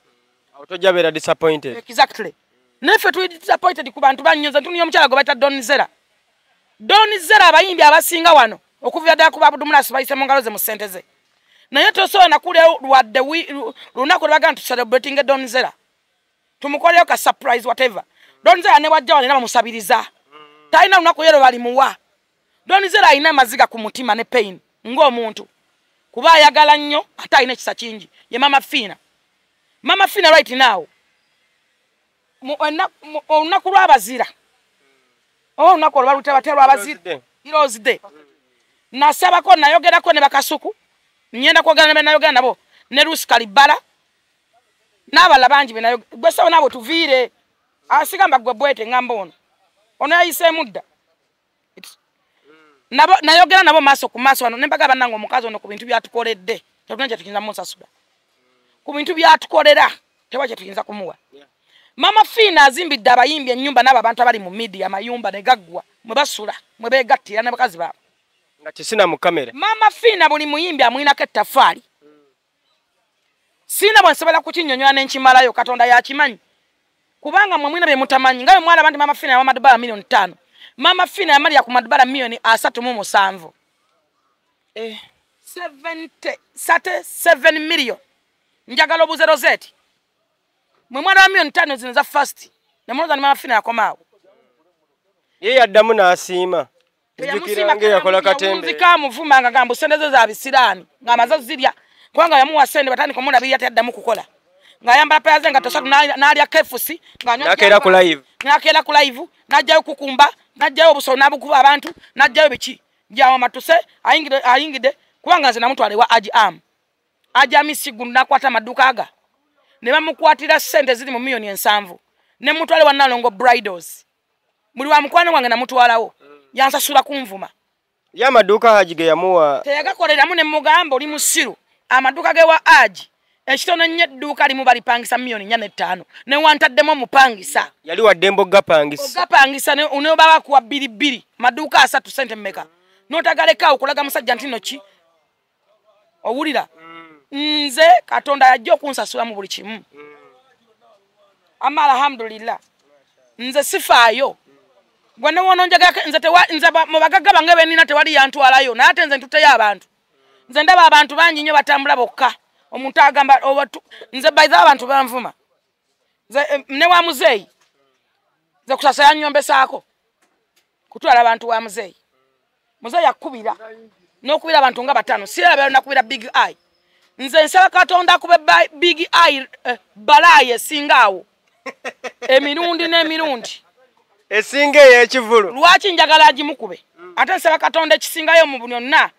Awo tojja beera disappointed. Exactly. Naffe tuli disappointed ku bantu bannyo. Nze ntuniya omukyala gwe bayita Don Zera. Don Zera, abayimbi abasinga wano okuvira ddala ku babudumulasi bayise mu ngalo ze mu ssente ze, naye tosobola nakulya lwadde lunaku lwe bagamba nti celebrating Don Zera, tumukoleyo ka surprise whatever. Don Zera ne wajja wano era bamusabiriza, talina lunaku yero balimuwa. Don Zera alina amaziga ku mutima ne pain ng'omuntu, kuba ayagala nnyo ate alina ekisa kingi. Ye Mama Fiina. Mama Fiina right now olunaku lw'abazira oba olunaku olwo baluyita batya lw'abazira? Heroes Day. Nasabako, nayogerako ne bakasuku, ngenda kwogera ne benayogera nabo ne Lusi Kalibala n'abalala bangi gwe sawo nabo tuviire asigamba gwe bwete ngamba ono ono yayiseemu dda. Nabo nayogera nabo maaso ku maaso wano ne mbagamba, bannange, omukazi ono ku bintu byatukoledde tetulina kye tuyinza munsasula, ku bintu byatukolera tewa kye tuyinza kumuwa. Mama Fiina azimbidde abayimbi ennyumba n'abo abantu abali mu media amayumba ne gaggwa mwe basula mwe beegattira ne bakazi baabwe. Nga kisina mu kamera. Mama Fiina buli muyimbi amwinako ettaffaali. Sina bwe nsobola kukinnyonnyola ne nkimalayo, Katonda yakimanyi. Kubanga mmwe mwina bye mutamanyi. Nga bwe mwalaba nti Mama Fiina yawa amadubaala milioni 5. Mama Fiina yamalira ku madubaala milioni 37. 37 million. Njagala obuze Rosette. Mwe mwalaba milioni 5 zino za first. Ne mulowooza ni Mama Fiina yakomaawo. Ye yaddamu n'asiima. Nzijukira ng'eyakola katembe. Nzika nga gamba sente zo za bisiraani ng'amaze ozirya. Kubanga yamuwa sente batandika omulabirira teyaddamu kukola. Ng'ayambala paya ze nga tosatu n'alya kefusi, n'akeera ku live. N'akeera ku live, n'aggyayo kukumba, n'aggyayo obusolo n'abukuba abantu, n'aggyayo biki. Gyawo matuse, ayingidde kubanga nze namutwala ewa Haji Am. Haji Amisi guno n'akwata amaduuka aga. Ne bamukwatira ssente ziri mu milioni 7. Ne mutwala ewa Nalongo Bridals. Buli wa mukwano gwange namutwalawo. Yansasula kunvuma. Ye amaduuka Haji ge yamuwa. Teyagakoleramu ne mugamba oli musiru. Amaduuka ge wa Haji. Ekitono ennyo edduuka limu balipangisa milioni 4.5. Ne wantaddemu omupangisa. Yali wa ddembe ogapangisa. Ogapangisa ne baba kuwa 2-2. Maduuka 3 sente mmeka. N'otagaleka okulaga musajja nti nno ki? Owulira? Nze Katonda yajja okunsasula mu buli kimu. Amma alhamdulillah. Nze sifaayo. Gwe ne wononjagala nze nze mu bagagga bange be nnina tewali yantwalayo. Naye ate nze ntutteyo abantu. Nze ndaba abantu bangi nnyo batambula bokka. Omuntu agamba nze bayiza abantu banvuma. Nze ne wa muzeeyi. Nze kusasa yannyombesaako. Kutwala abantu wa muzeeyi. Muzeeyi akubira. N'okubira abantu nga 5. Siraba nakubira Big Eye. Nze nsaba Katonda akube Big Eye balaayi esinga awo. Emirundi n'emirundi. Esinga ey'ekivulu. Lwaki njagala agimukube? Ate nsaba Katonda ekisingayo mu byonna.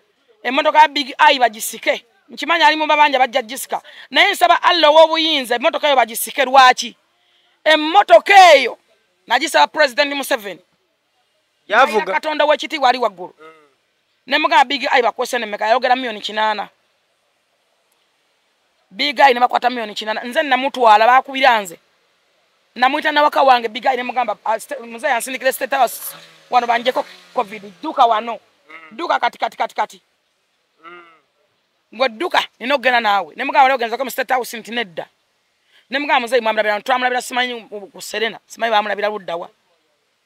Emmotoka ya Big Eye bagisike. Nkimanyi ali mu babanja bajja gisika. Naye nsaba Allah ow'obuyinza emmotoka eyo bagisike. Lwaki? Emmotoka eyo nagisaba President Museveni. Yavuga. Katonda w'ekitiibwa ali waggulu. Ne mugamba Big Eye bakwese nemmeka yayogera milioni 8. Big Eye ne bakwata milioni 8. Nze namutwala baakubira nze. Namuyita nawaka wange Big Eye ne mugamba muzeeyi ansindikire State House wano banjeko COVID. Dduka wano. Dduka kati kati kati kati. Ngwe dduka nina okugenda naawe. Ne mugamba wali ogenzako mu State House nti nedda. Ne mugamba muzeeyi mwamulabira twamulabira simanyi ku Serena. Simanyi baamulabira ludda wa.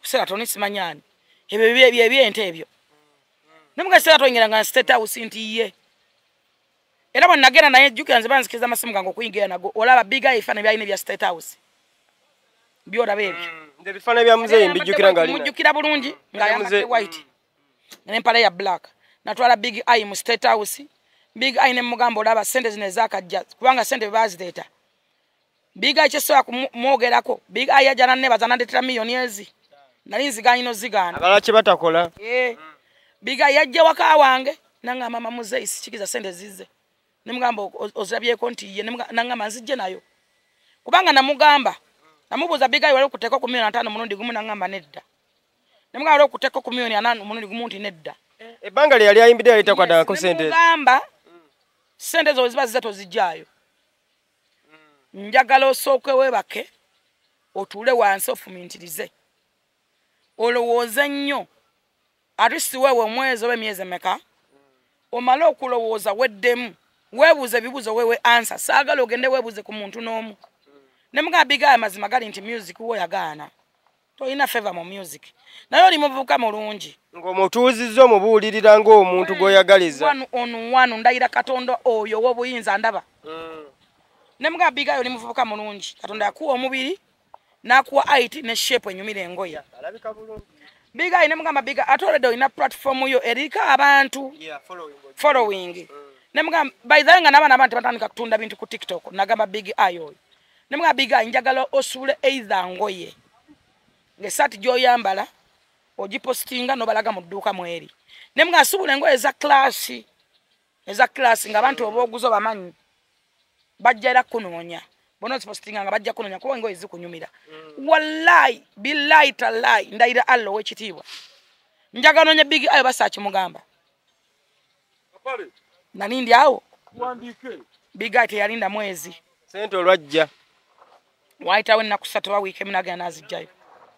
Ku Sheraton simanyi ani. Ebyo ebyente ebyo. Ne mugamba Sheraton oyingira nga State House nti ye. Era bwe nagenda naye jjukira nze banzikiriza amasimu gange okuyingira nago. Olaba Big Eye ebifaananyi byalina ebya State House. Byolaba ebyo. Nze ebifaananyi bya muzeeyi mbijjukira nga alina. Mujjukira bulungi ng'ayambadde white. N'empale ya black. Natwala Big Eye mu State House. Big Eye ne mugamba olaba ssente zino ezaakajja kubanga ssente bwe baazireeta. Big Eye kyesobola kumwogerako. Big Eye yajja nanneebaza n'andeetera milioni ezi. Nali nzigaanyi n'ozigaana. Abalala kye batakola. Big Eye yajja waka wange nangamba mama muzeeyi sikikiza ssente zizze. Ne mugamba ozirabyeko nti ye nangamba nzijje nayo. Kubanga namugamba namubuuza Big Eye wali okuteeka ku milioni 5 mulundi gumu nangamba nedda. Ne mugamba wali okuteeka ku milioni 4 mulundi gumu nti nedda. Ebbanga lye yali ayimbidde yali takwaddangako ssente. Nemugamba ssente zo ziba zizze toziggyaayo. Njagala osooke weebake otuule wansi ofumintirize. Olowooze nnyo. Ate si weewe omwezi oba emyezi emeka. Omale okulowooza weddemu. Weebuuze ebibuuzo weewe answer. Saagala ogende weebuuze ku muntu n'omu. Ne mugamba Big Eye amazima gali nti music wo yagaana. Tolina favor mu music. Naye oli muvubuka mulungi. Ng'omutuuzizza omubuulirira ng'omuntu gw'oyagaliza. Wano ono wano ndayira Katonda oyo ow'obuyinza ndaba. Ne mugamba Big Eye oli muvubuka mulungi. Katonda yakuwa omubiri n'akuwa height ne shape enyumira engoye. Alabika bulungi. Big Eye ne mugamba Big Eye ate already olina platform yo eriko abantu. Following. Ne mugamba by the way nga n'abaana abantu batandika kutunda bintu ku TikTok nagamba Big Eye oyo. Ne mugamba Big Eye njagala osuule either ngoye. Ng'essaati gy'oyambala ogipostinga n'obalaga mu dduuka mweri. Ne mugamba suubula engoye eza class. Eza class ng'abantu obooguza obamanyi. Bajja era kunoonya. Bonna ozipostinga nga bajja kunoonya kuba engoye zikunyumira. Wallahi billahi tallahi ndayira Allah ow'ekitiibwa. Njagala noonye Big Eye oba saakimugamba. Nali ndi awo. Big Eye teyalinda mwezi. Ssente olwajja. Waayitawo ennaku 3 oba wiiki emu n'agenda n'azijjayo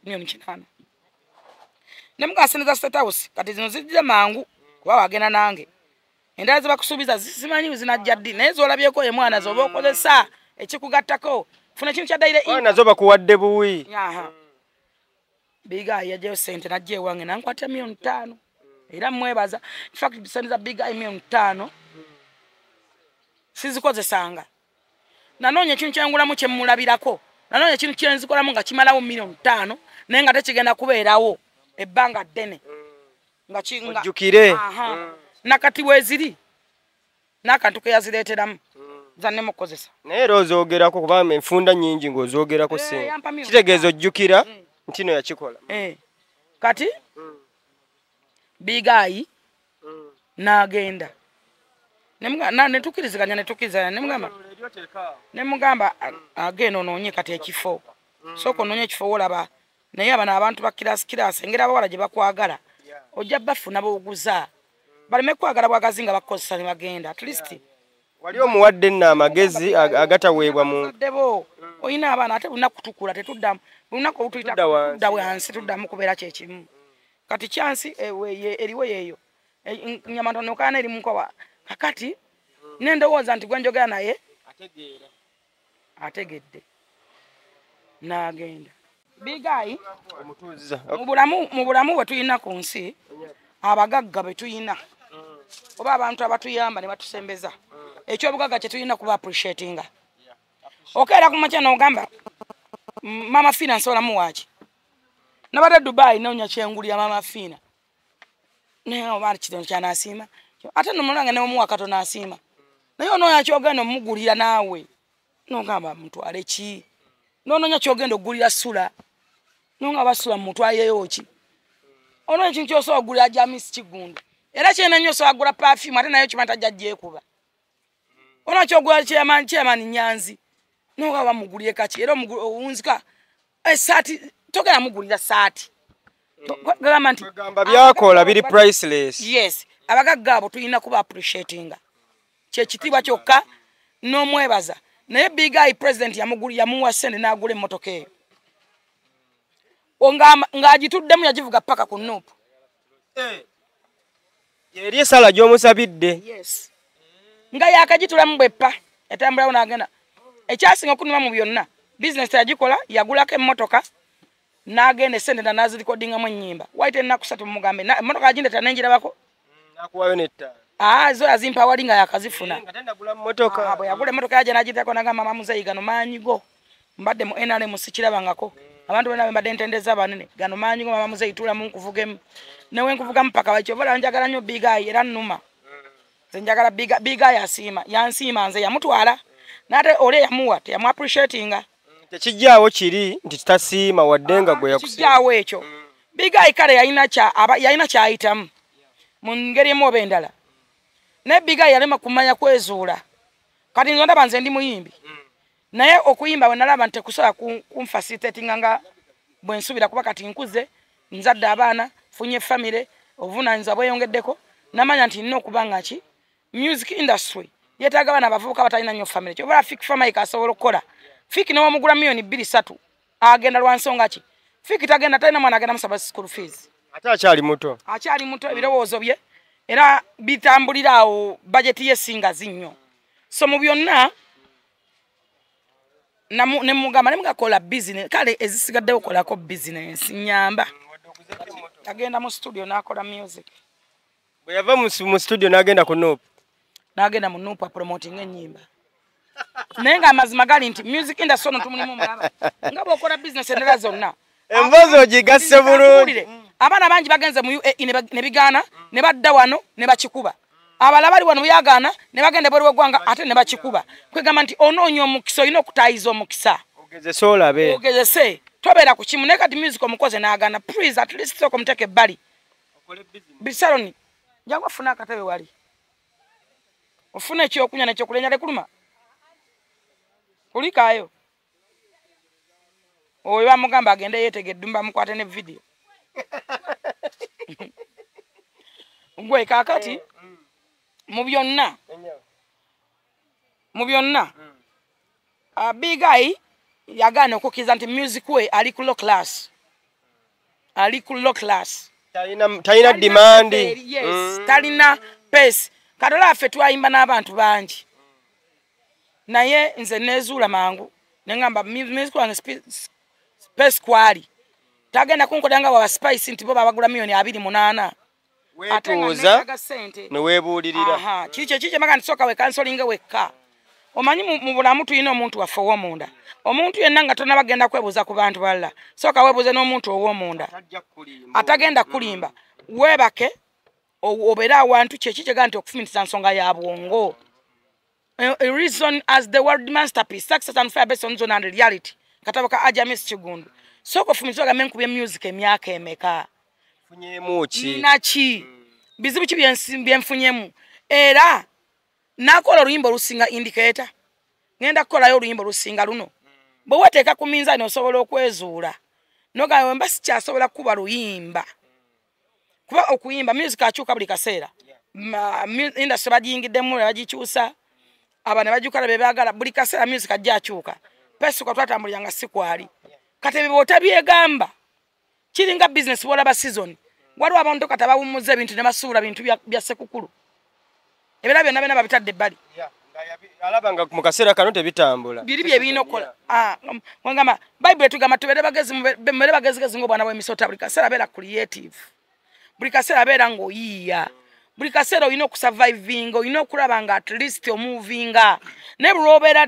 8,000,000. Ne mugamba sente za State House kati zino zijja mangu kuba wagenda nange. Endala ze bakusuubiza simanyi zinajja ddi, naye z'olabyeko ye mwana z'oba okozesa ekikugattako funa ekintu kya daire in. Nazo bakuwadde buwi. Aha. Big Eye yaggyayo ssente n'ajja ewange n'ankwata 5,000,000. Era mwebaza. In fact sente za Big Eye 5,000,000 sizikozesanga. Nanoonya ekintu kyengulamu kye mmulabirako. Nanoonya ekintu kye nzikolamu nga kimalawo 5,000,000 naye nga tekigenda kubeerawo ebbanga ddene. Nga ojjukire. Aha. Nakati weeziri n'akantu ke yazireeteramu zanne mukozesa. Naye era ozoogerako kubanga enfunda nnyingi ng'ozoogerako ssente. Kitegeeza ojjukira nti no yakikola. Kati Big Eye n'agenda. Netukiriziganya nemugamba agenda onoonye kati ekifo. Sooka onoonye ekifo wolaba naye abano abantu ba kirasi engeri abawala gye bakwagala ojja bafuna b'oguza. Baleme kwagala bwagazi nga bakozesa ne bagenda. At least wali omuwadde nno amagezi agataweebwa mu ddebo. Olina abaana ate buli kutukula tetuddamu. Buli lunaku olutuyita tudda wansi tuddamu kubeera kye kimu. Kati kyansi eriwo yeeyo. Ennyama ntono kaana eri mu nkowa. Kakati ne ndowooza nti gwe njogera naye ategedde n'agenda. Big Eye mu bulamu bwe tulina ku nsi, abagagga be tulina oba abantu abatuyamba ne batusembeza, ekyobugagga kye tulina kuba appreciatinga. Okeera ku makya n'ogamba Mama Fina nsobola muwaaki. Nabadde Dubai noonya kyengulira Mama Fina naye oba kitono kyanaasiima, ate nno mulange n'omuwa katono asiima, naye onoonya ky'ogenda omugulira naawe n'ogamba mutwale ki, n'onoonya ky'ogenda okugulira Sula n'ogamba Sula mutwaleyo ki, onoonya ekintu ky'osobola okugulira Jamisi Kiggundu era kyena nnyo osobola kugula perfume ate naye okimanyi tajja gyekuba. Onoonya ky'ogula Chairman Nyanzi n'ogamba mugulire kaki, era owunzika essaati togenda mugulira saati. Gamba nti byakola biri priceless. Yes, abagagga abo tulina kuba appreciatinga. Kye kitiibwa kyokka n'omwebaza. Naye Big Eye president yamuwa ssente n'agula emmotoka eyo. Ng'agituddemu yagivuga paka ku Nuupu. Eri essala gy'omusabidde. Yes. Nga yakagitulamu bweppa yatambulawo n'agenda. Ekyasinga okunuma mu byonna bizinesi yagikola, yagulako emmotoka n'agenda essente n'azirikodingamu ennyimba. Waayita ennaku 3 mumugambe emmotoka agindeeta n'engirabako. Nakuwayo n'ettaano. Zo yazimpa wali nga yakazifuna. Nga tannagula mmotoka. Bwe yagula emmotoka yajja n'agiteekako n'agamba Mama Muzeeyi gano maanyi go. Mbadde mu NRM sikirabangako. Abantu bonna be mbadde ntendeza abanene gano maanyi go Mama Muzeeyi tuulamu nkuvugemu. Newe nkuvugamu paka wakyo oba njagala nnyo Big Eye era nnuma. Nze njagala Big Eye asiima, yansiima nze yamutwala. N'ate oli eyamuwa teyamu appreciatinga. Tekijjaawo kiri nti kitasiima wadde nga gwe yakusiima. Kijjaawo ekyo. Big Eye kale yalina kyayitamu mu ngeri emu oba endala. Naye Big Eye yalema kumanya kwezuula. Kati nze ndaba nze ndi muyimbi. Naye okuyimba bwe nalaba nti tekusobola kunfacilitatinga nga bwe nsuubira kuba kati nkuze, nzadde abaana, nfunye famire, obuvunaanyizibwa bweyongeddeko, namanya nti nina okuba nga ki music industry yeetaaga abaana abavubuka batalina nnyo famire. Ky'oba Fik Fameica asobola okukola. Fik ne wamugula 2,300,000 agenda lwa nsonga ki? Fik tagenda, talina mwana agenda musaba school fees. Ate akyali muto. Akyali muto, ebirowoozo bye era bitambulira awo, bajeti ye singazi nnyo. So mu byonna ne mugamba ne mugakola business, kale ezisigaddewo kolako business nnyamba. Agenda mu studio n'akola music. Bwe yava mu studio n'agenda ku Nuupu. N'agenda mu Nuupu apromotinga ennyimba. Naye ng'amazima gali nti music industry ono tumulimu omulaba. Nga bw'okola business endala zonna. Emboozi ogigasse bulungi. Abaana bangi bagenze mu UAE ne bigaana, ne badda wano ne bakikuba. Abalala bali wano byagaana ne bagenda ebweru w'eggwanga ate ne bakikuba. Kwegamba nti onoonya omukisa, olina okutaayiza omukisa. Ogezese olabe. Ogezese. Tobeera ku kimu naye kati music omukoze n'agaana. Please at least sooka omuteeke ebbali. Bisaloni, jangu ofune akatebe wali. Ofune ekyokunywa n'ekyokulya enjala ekuluma. Kulikaayo. Oyo bamugamba agende yeetege eddumba bamukwate ne vidiyo. Gwe kaakati mu byonna Big Eye Yagaana okukkiriza nti music we ali ku low class. Ali ku low class. Talina demand. Yes, talina pace. Katola ffe twayimba n'abantu bangi. Naye nze nezuula mangu. Nengamba music wange space kwali. Tagenda kunkola nga wa Spice nti bo babagula milioni 28. Wetuuza ne weebuulirira. Aha, kiki maga nti we counseling wekka. Omanyi mu bulamu tulina omuntu waffe ow'omunda. Omuntu yenna nga tonnabagenda kwebuuza ku bantu balala. Sooka weebuuze n'omuntu ow'omunda. Atagenda kulimba. Weebake obeere awantu kye kikyega nti okufumitisa nsonga ya bwongo. A reason as the world masterpiece, success and fair based on zone and reality. Katabo ka Ajamis Kigundu. Sooka ofumitisa ogambe nkubye music emyaka emeka. Nfunyemu ki? Naki. Bizibu ki byenfunyemu. Era nakola oluyimba olusinga indicator. Ngenda kukolayo oluyimba olusinga luno. Bwe weteeka ku minzaani osobola okwezuula. Nogamba bwe mba sikyasobola kukuba luyimba. Kuba okuyimba music akyuka buli kaseera. Industry bagiyingiddemu ne bagikyusa. Aba ne bagikola bye baagala buli kaseera music ajja akyuka. Pesuka twatambulira nga si kwali. Kati ebyo bw'otabyegamba kiringa business bw'olaba season. Waliwo abantu kati abawummuza ebintu ne basuula bintu bya Ssekukulu. Ebira byonna byonna babitadde ebbali. Alaba nga mu kaseera kano tebitambula. Biri bye birina okukola. Ngamba Bible etugamba tubeere bagezi mubeere bagezigezi ng'obwana bw'emisota. Buli kaseera beera creative. Buli kaseera beera ng'oyiiya. Buli kaseera olina okusurvivinga, olina okulaba nga at least omovinga. Naye buli lw'obeera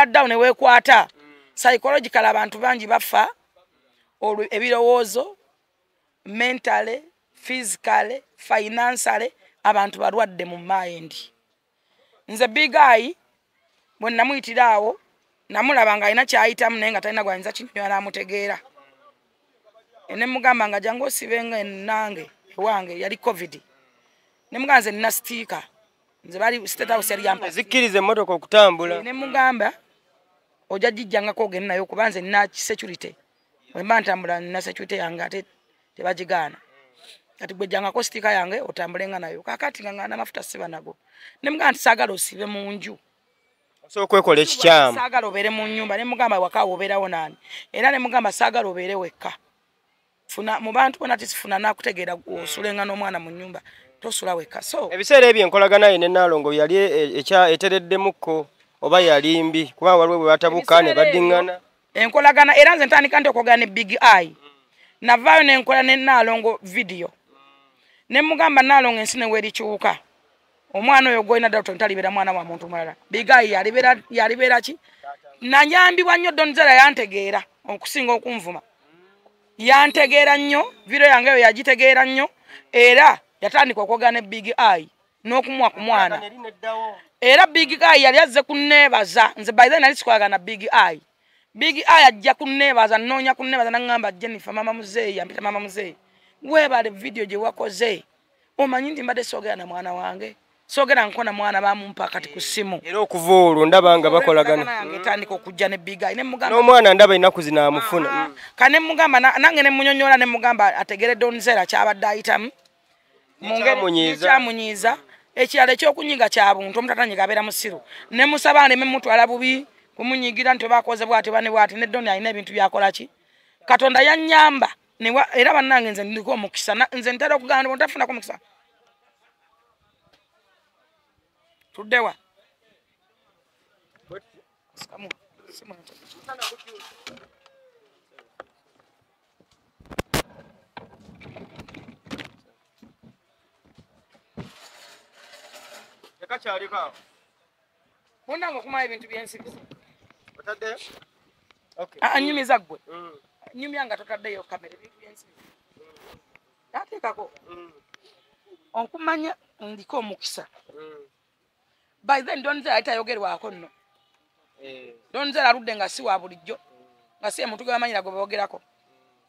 down, ne weekwata. Psychological abantu bangi bafa olwo ebirowoozo, mentally, physically, financially, abantu balwadde mu mind. Nze Big Eye bwe namuyitira awo namulaba nga alina kyayitamu naye nga talina gwayinza kinywa n'amutegeera. Ne mugamba nga jangu osibenga ennange ewange yali COVID. Ne mugamba nze nina sticker. Nze bali State House yali yampa. Zikkiriza emmotoka okutambula. Ne mugamba ojja gijjangako ogende nayo kuba nze nina security. Bwe mba ntambula nina security yange ate tebagigaana. Kati gwe jjangako sticker yange otambulenga nayo. Kaakati nga ngana amafuta siba nago. Ne mugamba nti saagala osibe mu nju. Osobola okwekola ekikyamu. Saagala obeere mu nnyumba. Ne mugamba waka obeerawo naani. Era ne mugamba saagala obeere wekka. Funa mu bantu bonna tisifuna nakutegeera osulenga n'omwana mu nnyumba. Tosula wekka. So ebiseera ebyo enkolagana ye ne Nnaalongo yali etereddemukko oba yali mbi kuba waliwo bwe batabuka ne baddiŋŋana. Enkolagana era nze ntandika nti okwogera ne Big Eye. Navaayo ne nkola ne Nnaalongo video. Ne mugamba Nnaalongo ensi ne weerikyuka. Omwana oyo gw'olina Dalton talibeera mwana wa muntu mulala. Big Eye yalibeera ki? Nanyambibwa nnyo Don Zella yantegeera okusinga okunvuma. Yantegeera nnyo, video yange eyo yagitegeera nnyo era yatandika okwogera ne Big Eye n'okumuwa ku mwana. Era Big Eye yali azze kunneebaza. Nze by then nali sikolagana na Big Eye. Big Eye ajja kunneebaza, nnoonya kunneebaza n'aŋŋamba Jennifer mama muzeeyi, yampita mama muzeeyi. Weebale video gye wakoze. Omanyi nti mbadde soogera na mwana wange. Soogera nkona mwana bamumpa kati ku ssimu. Era okuva olwo ndaba nga bakolagana. Yange etandika okujja ne Big Eye ne mugamba n'omwana ndaba ennaku zino amufuna. Ka ne mugamba nange ne munyonnyola ne mugamba ategere Don Zella ky'abadde ayitamu. Mu ngeri ekyamunyiiza. Ekirala ekyokunyiga kya buntu omuntu atanyiga abeera musiru. Ne musaba ne mutwala bubi kumunyigira nti oba akoze bw'ati oba ne bw'ati ne Don alina ebintu by'akola ki. Katonda yannyamba era bannange nze ndiko omukisa. Nze ntera okugamba nti ntafunako omukisa. Tuddewa. Mundange okumala ebintu byensibiza. Otaddeyo? Okay. Nyumiza ggwe. Nyumya nga totaddeyo kamera ebintu byensibiza. Nateekako. Okumanya ndiko omukisa. By then Don Zella tayogerwako nno. Don Zella aludde nga si wa bulijjo. Nga si omuntu gwe bamanyira gwe boogerako.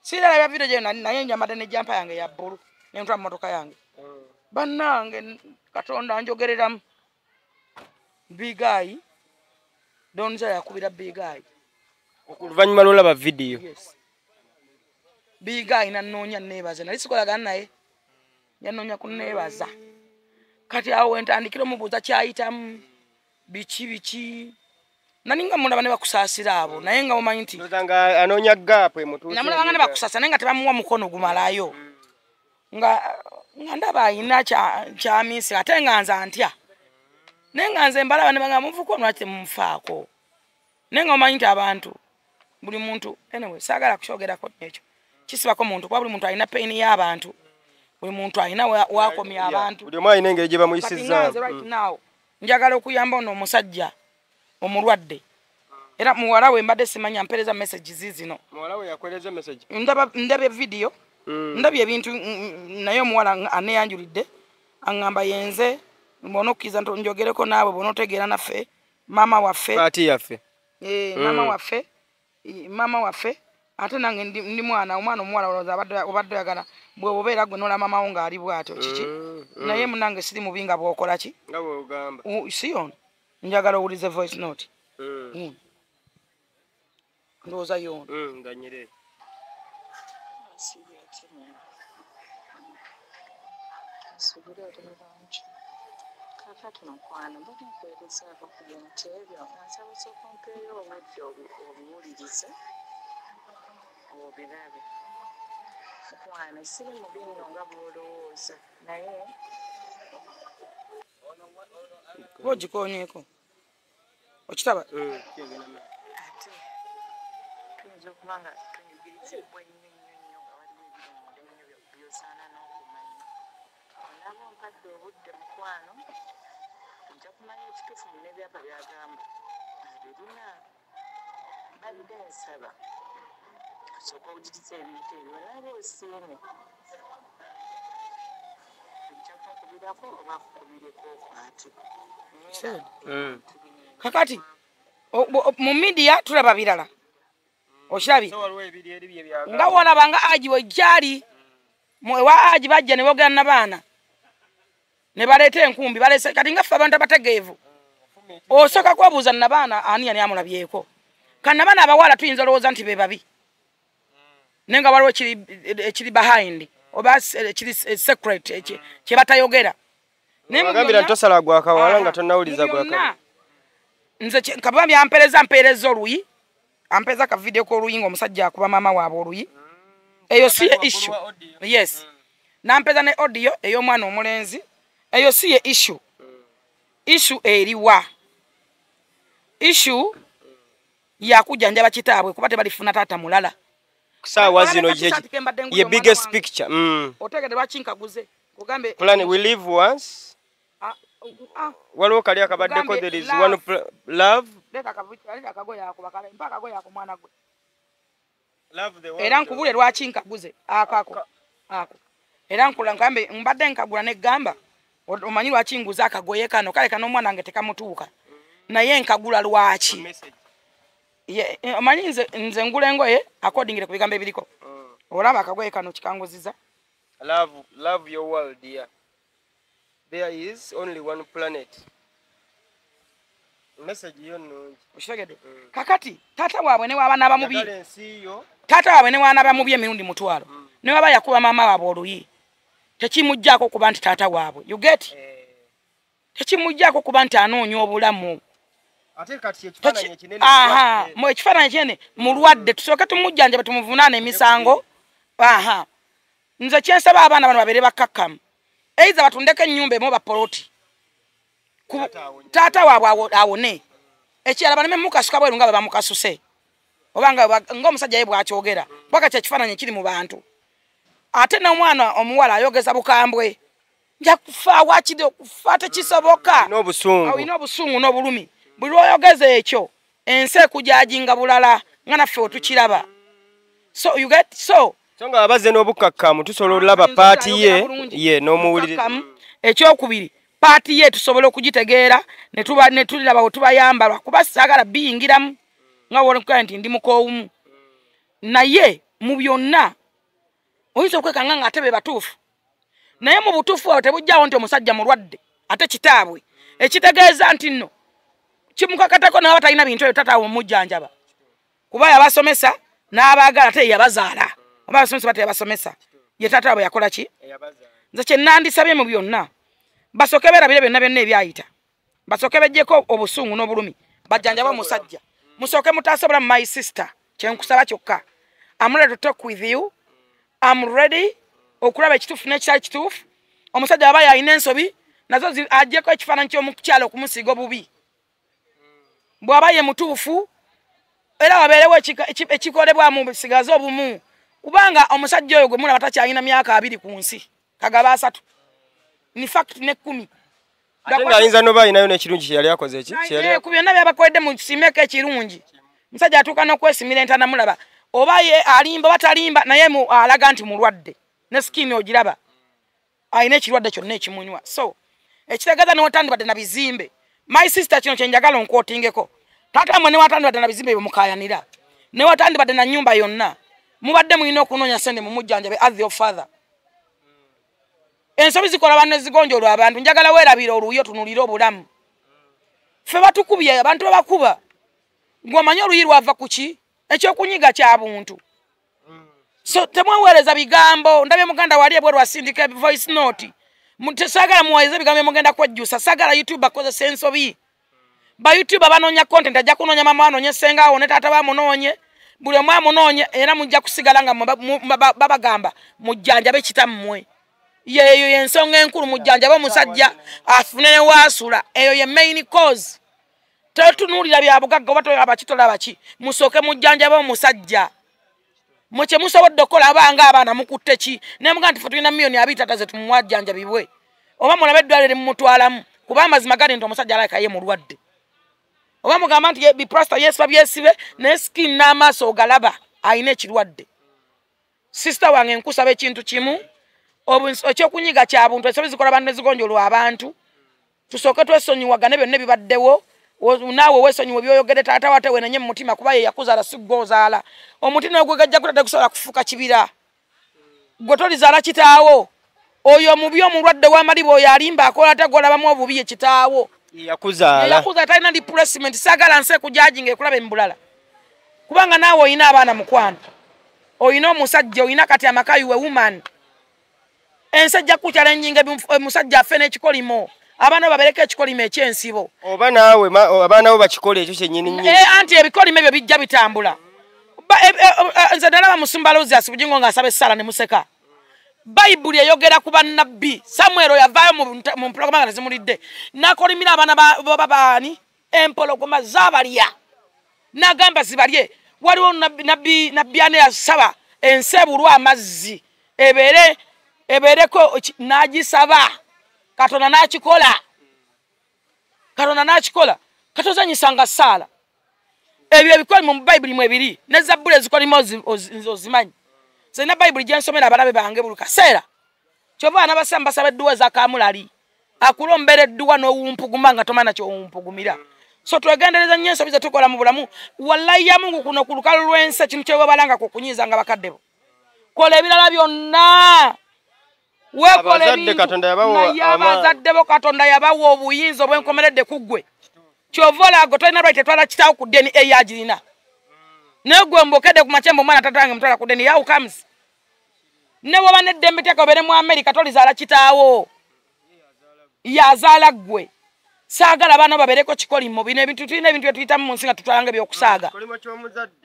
Sirala bya video gye naye njamadde ne jampa yange ya bbulu ne ntwala mu mmotoka yange. Bannange Katonda njogereramu. Big Eye Don Zella yakubira Big Eye. Oluvannyuma lw'olaba video. Yes. Big Eye nannoonya nneebaza. Nali sikolagana naye. Yannoonya kunneebaza. Kati awo wentandikira omubuuza kyayitamu biki biki. Naninga mulaba ne bakusaasira abo naye nga omanyi nti nga anoonya gap emutuuse. Namulaba nga ne bakusaasa naye nga tebamuwa mukono gumalayo. Nga ndaba ayina kyamisi ate nga nze antya. Naye nga nze mbalaba ne bagamba muvuko lwaki temufaako. Naye nga omanyi nti abantu buli muntu anyway saagala kukyogerako ekyo. Kisibako muntu kuba buli muntu alina pain y'abantu. Buli muntu alina wakomya abantu. Buli omu alina engeri gye bamuyisizza. Right now njagala okuyamba ono omusajja omulwadde. Era muwala we mbadde simanya mpereza messages zino. Muwala we yakwereza message. Ndaba video. Ndabye ebintu naye omuwala aneyanjulidde aŋŋamba yenze mbona okkiza njogereko naawe bw'onootegeera naffe maama waffe. Paati yaffe. Maama waffe. Maama waffe ate nange ndi mwana omwana omuwala olowooza obadde oyagala bwe obeera gwe n'olaba maama wo ng'ali bw'atyo kiki naye munnange siri mubi nga bw'okola ki nga bw'ogamba si ono njagala owulize voice note ndowooza y'ono nganyire Kakati mukwano mbadde nkuweerezaako ku bintu ebyo nga nsaba osooke ompeeyo obudde obiwulirize obirabe. Mukwano siri mubi nno nga bw'olowooza naye oba ogikoonyeeko okitaba ate tuyinza okuba nga tunyugirizibwa nnyo nnyo nnyo nga waliwo ebiri munda ennyo by'osaana n'okumanya. Onaaba ompadde obudde mukwano ojja kumanya ekituufu n'ebyapa by'agamba abirina. Mbadde nsaba osooke owulirize ebintu ebyo onaaba osiime ojja kunkubirako oba akukubireko okwate. Kakati mu media tulaba birala okirabye nga wolaba nga Haji wejjali ewa Haji bajja ne boogera n'abaana ne baleeta enkumbi balese kati nga ffe abantu abategeevu osooka kwebuuza nabaana ani yani amulabyeko kati nabaana abawala tuyinza olowooza nti be babi naye nga waliwo ekiri behind oba ekiri secret kye batayogera. Bagambira tosala gwa kawala nga tonnawuliza gwa kawala. Nze kaba byampereza mpereza oluyi ampereza ka video k'oluyi ng'omusajja akuba maama waabwe oluyi eyo si ye issue. Yes nampeza ne audio ey'omwana omulenzi eyo si ye issue. Issue eriwa issue yakujjanjaba kitaabwe kuba tebalifuna taata mulala. Kusaawa zino ye biggest picture. Otegedde lwaki nkaguze kugambe plan we live once. Waliwo kali akabaddeko there is one love. Leka akagoye ako bakale mpaka akagoye ako mwana gwe. Love the world. Era nkubule lwaki nkaguze akako ako. Era nkula ngambe mbadde nkagula ne gamba omanyi lwaki nguza akagoye kano kale kano omwana wange tekamutuuka naye nkagula lwaki. Omanyi nze ngula engoye according ku bigambo ebiriko. Olaba akagoye kano kikanguziza. Love your world dear. There is only one planet. Message yo nnungi. Okitegedde? Kakati taata waabwe ne waaba n'abamubi. Taata waabwe ne waaba n'abamubi emirundi 500. Ne waba yakuba maama waabwe oluyi. Tekimuggyako kuba nti taata waabwe. You get? Tekimuggyako kuba nti anoonya obulamu. Ate kati ekifaananyi ekinene. Aha, mu ekifaananyi ekinene mulwadde tusooke tumujjanjabe tumuvunaane emisango. Aha. Nze kyensaba abaana bano babeere bakkakkamu. Eiza batundeko ennyumba emu oba poloti. Taata waabwe awone. Ekirala baleme mukasuka bweru nga bwe bamukasuse. Oba ng'omusajja ye bw'akyogera. Paka kye kifaananyi kiri mu bantu. Ate n'omwana omuwala ayogeza bukambwe. Nja kufa wakiri okufa tekisoboka. N'obusungu. Olina obusungu n'obulumi. Buli lw'oyogeza ekyo ensi ekujajinga bulala nga naffe wetukiraba. So you get so. So nga abazze n'obukkakkamu tusobola olaba paati ye ye n'omuwuliriza. Ekyokubiri paati ye tusobola okugitegeera ne tuliraba we tubayamba lwakuba saagala biyingiramu nga w'olikugaa nti ndi mukoowumu. Naye mu byonna oyinza okwekanga nga ate be batuufu. Naye mu butuufu bwabwe tebujjaawo nti omusajja mulwadde ate kitaabwe ekitegeeza nti nno kimukakatako naye abatalina bintu ebyo taata omujjanjaba kuba yabasomesa n'abaagala ate yabazaala. Oba abasomesa bate yabasomesa ye taata waabwe yakola ki? Nze kye nandisabye mu byonna basooke beerabire byonna byonna ebyayita basooke beggyeko obusungu n'obulumi Bajjanjaba omusajja. Musooke mutaase obulamu my sister. Kyenkusaba kyokka. I'm ready to talk with you. I'm ready okulaba ekituufu n'ekitali kituufu. Omusajja aba yalina ensobi nazo aggyeko ekifaananyi ky'omukyala okumusiiga obubi. Bw'aba ye mutuufu era wabeerewo ekikolebwa musigaze obumu. Kubanga omusajja oyo gwe mulaba takyalina myaka 20 ku nsi, kagaba 3. In fact ne 10. Ate ng'ayinza n'oba alinayo n'ekirungi kye yali akoze eki? Ku byonna by'abakoledde musimeko ekirungi. Omusajja atuuka n'okwesimira entanda mulaba. Oba ye alimba oba talimba naye alaga nti mulwadde. Ne skin ogiraba. Alina ekirwadde kyonna ekimunywa. So ekitegeeza newatandibadde na bizimbe. My sister kino kye njagala onkootingeko. Taata mmwe newatandibadde na bizimbe bye mukaayanira. Newatandibadde na nnyumba yonna. Mubadde mulina okunoonya ssente mumujjanjabe as your father. Ensobi zikola banne zigonjolwa abantu. Njagala weerabira oluyi otunuulire obulamu. Ffe batukubye abantu babakuba. Ng'omanyi oluyi lwava ku ki? Ekyokunyiga kya buntu. So temweweereza bigambo. Ndabye muganda wali ebweru asindika voice note. Saagala muweereze ebigambo mugenda kwejjusa. Saagala YouTube akozesa ensobi. Ba YouTube banoonya content ajja kunoonya mama anoonye ssenga awo ne taata bamunoonye. Buli omu amunoonye era mujja kusigala nga babagamba mujjanjabe kitammwe. Yeeyo y'ensonga enkulu, mujjanjabe omusajja afune ne waasula. Eyo ye main cause. Tetunuulira bya bugagga oba tolaba ki tolaba ki. Musooke mujjanjabe omusajja. Mwe kye musobodde okukola abanga abaana mukutte ki? Ne mugamba nti ffe tulina miliyoni 23 ze tumuwajjanjabibwe. Oba mulabe eddwaliro limumutwalamu kuba amazima gali nti omusajja alabika ye mulwadde. Oba mugamba nti biplasta yeesiba byesibe naye skin n'amaaso ogalaba alina ekirwadde. Sister wange nkusaba ekintu kimu. Ekyokunyiga kya buntu, ensobi zikola abantu ne zigonjolwa abantu. Tusooke twesonyiwagane byonna ebibaddewo. Naawe weesonyiwe by'oyogedde taata wo teweenenye mu mutima kuba ye yakuzaala si ggwe ozaala. Omuti n'ogwegajja gutadde gusobola kufuuka kibira. Gwe tolizaala kitaawo. Oyo omubi omulwadde w'amaliba oyo alimba akola ate gw'olabamu obubi ye kitaawo. Yakuzaala. Yakuzaala talina replacement. Saagala nsi ekujajinga ekulaba embulala. Kubanga naawe olina abaana mukwano. Olina omusajja, olina kati amaka you a woman. Ensi ejja kukukyalenjinga omusajja afe n'ekikolimo. Abaana babereko ekikolimo eky'ensibo. Oba naawe abaana bo bakikola ekyo kyennyini nnyini. Anti ebikolimo ebyo bijja bitambula. Nze nalaba Musumba Aloysius Bugingo ng'asaba essaala ne museka. Bayibuli eyogera ku bannabbi. Samuel yavaayo mu mpologoma nga tezimulidde. N'akolimira abaana baani empologoma zaabalya. N'agamba zibalye. Waliwo nabbi ane yasaba ensi ebulwa amazzi ebeereko n'agisaba. Katonda n'akikola. Katonda n'akikola. Katozanyisanga ssaala. Ebyo ebikolimo mu Bayibuli mwe biri. Ne zabbuli ezikolimo ozimanyi. Nze nina Bayibuli gye nsomera abalabe bange buli kaseera. Kyova n'abasaba mbasaba edduwa eza kaamulali. Akulombera edduwa n'owumpuguma nga tomanyi ky'owumpugumira. So twegendereza nnyo ensobi ze tukola mu bulamu. Wallahi ya Mungu kuno ku lukalu lw'ensi ekintu kye weebalanga ku kunyiizanga bakadde bo. Kola ebirala byonna. Abazadde Katonda yabawa naye abazadde bo Katonda yabawa obuyinza obwenkomeredde ku ggwe. Kyova olaba tolina right etwala kitaawo ku ddeni eyagirina. Naye gwe mbokedde ku makya mbu omwana taata wange mutwala ku ddeni, how comes? Ne bw'oba n'eddembe teeka obeere mu Amerika tolizaala kitaawo. Yazaala ggwe. Saagala abaana babeereko kikolimo. Bino ebintu tulina ebintu bye tuyitamu mu nsi nga tutwala nga ebyokusaaga.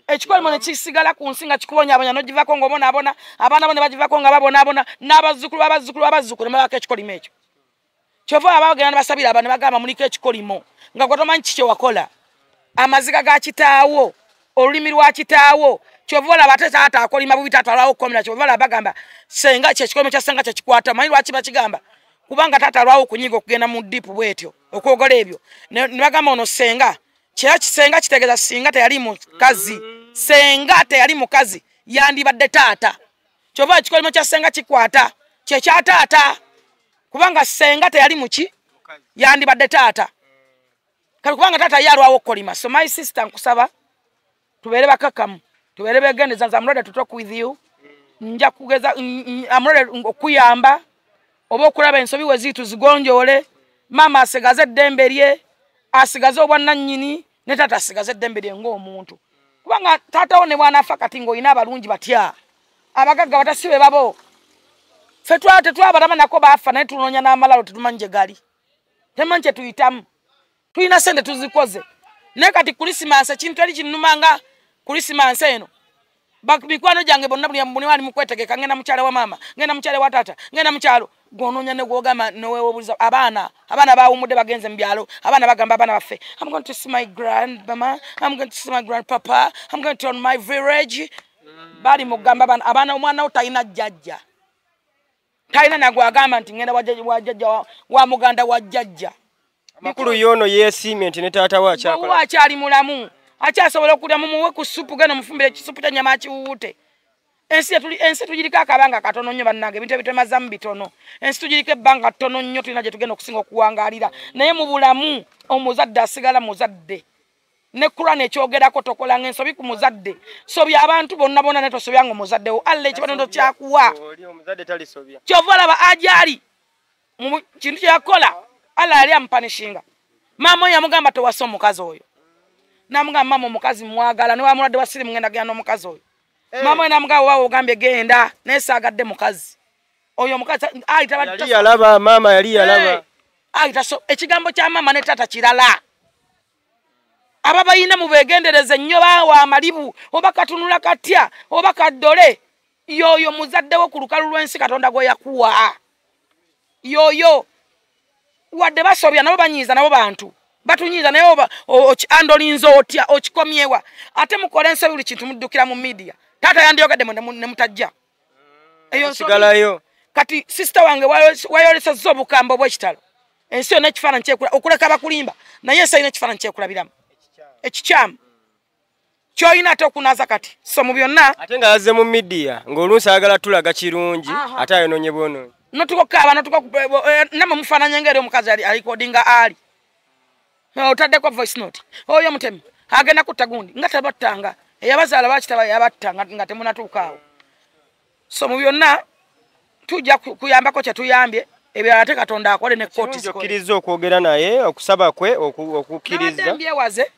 Ekikolimo ne kisigala ku nsi nga kikubonyabonya n'ogivako ng'obonaabona, abaana bo ne bagivako nga babonaabona, n'abazzukulu b'abazzukulu b'abazzukulu ne babaako ekikolimo ekyo. Kyova aba bagenda ne basabira abantu ne bagamba muliko ekikolimo nga gwe tomanyi ki kye wakola. Amaziga ga kitaawo, olulimi lwa kitaawo. Kyova olaba ate taata akolima bubi taata alwawo okukomera. Kyova olaba bagamba ssenga kye ekikolimo kya ssenga kye kikwata. Omanyi lwaki bakigamba? Kubanga taata alwawo okunyiga okugenda mu ddipu bw'etyo okwogera ebyo. Ne bagamba ono ssenga. Kira kisenga kitegeeza singa teyali mukazi. Ssenga teyali mukazi yandibadde taata. Kyova ekikolimo kya ssenga kikwata kye kya taata. Kubanga ssenga teyali muki yandibadde taata. Kale kubanga taata ye alwawo okukolima. So my sister nkusaba tubeere bakakkamu, tubeere beegendereza. Nze I'm ready to talk with you. Nja kugeza I'm ready okuyamba oba okulaba ensobi we ziri tuzigonjoole. Maama asigaze eddembe lye, asigaze obwannannyini, ne taata asigaze eddembe lye ng'omuntu. Kubanga taata wo ne bw'anaafa kati ng'olina abalungi batya, abagagga batasibe babo. Ffe tetwabalaba nako baafa naye tunoonya n'amalalo tetumanyi gye gali. Tetumanyi kye tuyitamu. Tulina ssente tuzikoze. Naye kati Christmas ekintu eri kinnuma nga Christmas eno. Mikwano gyange bonna buli wali mu kwetegeka, ngenda mukyalo wa maama, ngenda mukyalo wa taata, ngenda mukyalo. Gw'onoonya ne gw'ogamba n'oweewobuliza abaana, abaana baawummudde bagenze mu byalo, abaana bagamba abaana baffe, I'm going to see my grandmama, I'm going to see my grandpapa, I'm going to on my village. Bali mu kugamba abaana, abaana omwana wo talina jjajja. Talina na gw'agamba nti ngenda wa jjajja wa muganda wa jjajja. Amakulu y'ono yeesiimye nti ne taata we akyakola. Wa akyali mulamu. Akyasobola okulya, mumuwe ku ssupu, genda omufumbire ekisupu kya nnyama akiwuwute. Ensi tugiriko akabanga katono nnyo bannange, ebintu ebitemazaamu bitono. Ensi tugiriko ebbanga ttono nnyo, tulina gye tugenda okusinga okuwangaalira. Naye mu bulamu omuzadde asigala muzadde. Ne Quran ekyogerako tokolanga ensobi ku muzadde. Sobya abantu bonna bonna ne tosobyanga omuzadde wo. Allah ekibonerezo kyakuwa. Oli omuzadde talisobya. Ky'ova olaba ajali mu kintu kye yakola, Allah yali amupanishinga. Maama oyo yamugamba towasa omukazi oyo. Namugamba maama omukazi mwagala, ne wamulwadde wa sirimu ngenda genda n'omukazi oyo. Maama oyo namugamba waawe ogambye genda, naye saagadde mukazi. Oyo omukazi yali yalaba, maama yali yalaba. Ekigambo kya maama ne taata kirala. Ababayina mubeegendereze nnyo, baawa amalibu, oba katunula katya, oba kaddole. Yoyo muzadde wo ku lukalu lw'ensi Katonda gwe yakuwa. Yoyo wadde basobya nabo banyiiza, nabo bantu batunyiiza, naye oba andolinza otya, okikomyewa. Ate mukola ensobi buli kintu muddukira mu media. Taata yandiyogedde ne mutajja. Eyo nsigalayo. Kati sister wange wayolesezza obukambo bw'ekitalo. Ensi yonna ekifaananyi kyekula, okuleka bakulimba, naye ensi erina ekifaananyi kyekulabiramu ekikyamu ky'olina ate okunaaza kati. So mu byonna ate nga yazze mu media ng'oluusi ayagala tulaga kirungi, ate ayonoonye bwonoonyi. Notuka notuka namwe mufaananye ng'eri omukazi alikodinga ali otaddeko voice note. Oyo mutemi agenda kutta gundi nga tabattanga, eyabazaala bakitaba yabatta nga temunatuuka awo. So mu byonna tujja kuyambako kye tuyambye, ebirala ate Katonda akole ne kooti zikole. Okkiriza okwogera naye okusaba kwe okukkiriza. Mbyewaze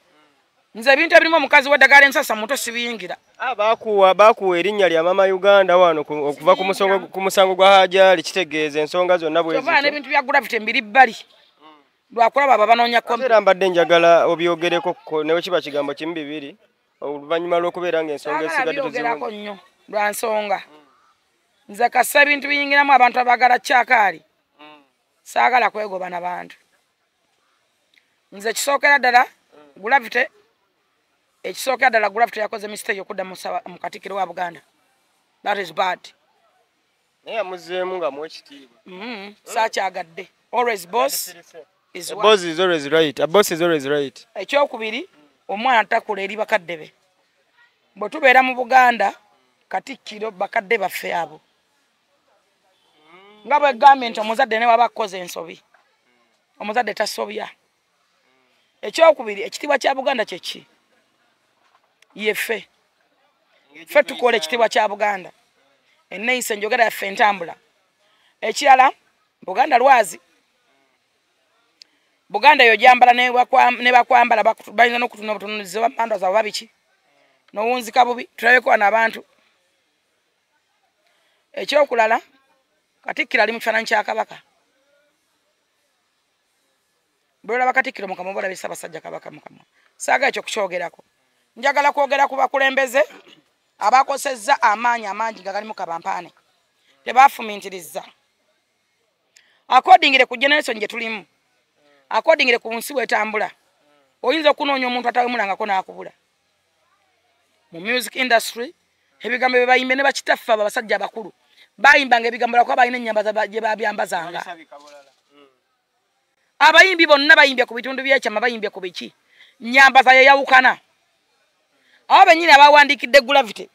nze ebintu ebirimu omukazi w'eddagala ensasa muto sibiyingira. Baakuwa erinnya lya Mama Uganda wano okuva ku musango gwa Hajali, kitegeeza ensonga zonna bwe zityo. N'ebintu bya gravity mbiri bbali lwakulaba abo banoonya era mbadde njagala obyogereko ne bwe kiba kigambo kimu bibiri oluvannyuma lw'okubeera ng'ensonga esigadde tuzibyogerako nnyo lwa nsonga. Nze kassa ebintu biyingiramu abantu abaagala kyakaali. Saagala kwegoba na bantu. Nze kisookera ddala gravity, ekisookera ddala gravity yakoze mistake okudda mu Katikkiro wa Buganda. That is bad. Naye amuzzeemu nga muwa ekitiibwa. Saakyagadde. Always boss is A boss is always right. A boss is always right. Ekyokubiri, omwana takula eri bakadde be. Bwe tubeera mu Buganda, Katikkiro bakadde baffe abo. Nga bwe gambye nti omuzadde ne waba akoze ensobi, omuzadde tasobya. Ekyokubiri, ekitiibwa kya Buganda kye ki? Yeffe. Ffe tukola ekitiibwa kya Buganda. Enneeyisa, enjogera yaffe, entambula. Ekirala, Buganda lwazi. Buganda eyo gyambala ne bakwambala bayinza n'okutuna obutunuzi oba mpandwa zaabwe babiki. N'owunzika bubi, tulabeko wano abantu. Ekyokulala, Katikkiro ali mu kifaananyi kya Kabaka. Bw'olaba Katikkiro mu kamwa oba olabye Ssaabasajja Kabaka mu kamwa. Saagala ekyo kukyogerako. Njagala kwogera ku bakulembeze abakosezza amaanyi amangi nga galimu kabampaane. Tebaafumiitiriza. Accordingly ku generation gye tulimu, accordingly ku nsi bw'etambula, oyinza okunoonya omuntu atawemulangako n'akubula. Mu music industry, ebigambo bye bayimbye ne bakitaffe abo abasajja abakulu bayimbanga ebigambo lwakuba balina ennyamba gye babyambazanga. Abayimbi bonna bayimbye ku bitundu by'ekyama, bayimbye ku biki, nnyambaza yeyawukana. Abo bennyini abawandiikidde gravity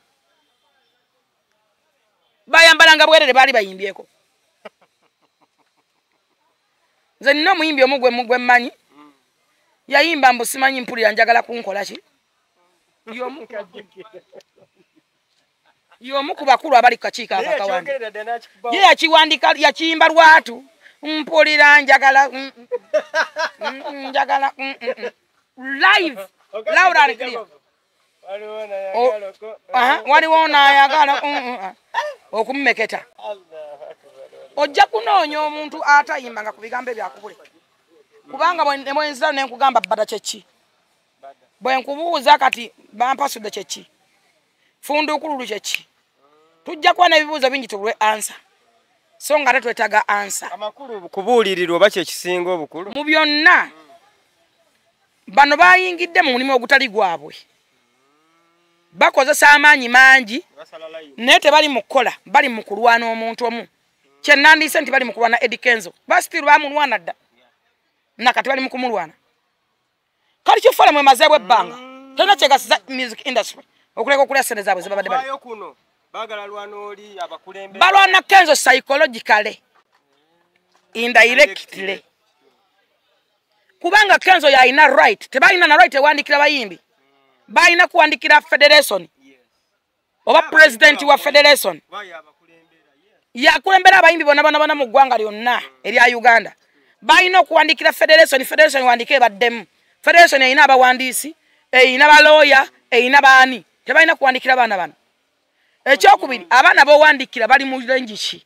bayambalanga bwerere, baali bayimbyeko. Nze nina omuyimbi omu gwe mmanyi yayimba mbu simanyi mpulira njagala kunkola ki. Y'omu ku bakulu abali ku kakiiko akakawandi. Ye yakiwandika, yakiyimba lwatu, mpulira njagala njagala live loud and clear. Waliwo n'ayagala okumumeketa. Ojja kunoonya omuntu atayimbanga ku bigambo ebyakubule, kubanga bwenzira ne nkugamba bada kyeki. Bwe nkubuuza kati bampasudde kyeki, funduukululu kyeki, tujja kuba n'ebibuuzo bingi tubulwe ansa, so nga ate twetaaga ansa. Amakulu kubuulirirwa oba kyekisinga obukulu mu byonna. Bano bayingidde mu mulimu ogutali gwabwe, bakozesa amaanyi mangi naye tebali mu kukola, bali mu kulwana omuntu omu. Kyenandiise nti bali mu kulwana Eddy Kenzo, basitiru bamulwana dda nakati bali mu kumulwana. Kali kifole mwemazeebwa ebbanga tolina kyegasiza music industry okuleka okulya ssente zaabwe zebabadde bali. Balwana Kenzo psychologically, indirectly, kubanga Kenzo yalina right, tebalina na right ewandikira bayimbi, balina kuwandikira federation oba president wa federation yakulembera abayimbi bonna bonna bonna mu ggwanga lyonna erya Uganda. Balina okuwandikira federation, federation wandike baddemu. Federation erina abawandiisi, erina balooya, erina baani, tebalina kuwandikira baana bano. Ekyokubiri, abaana b'owandikira bali mu range ki?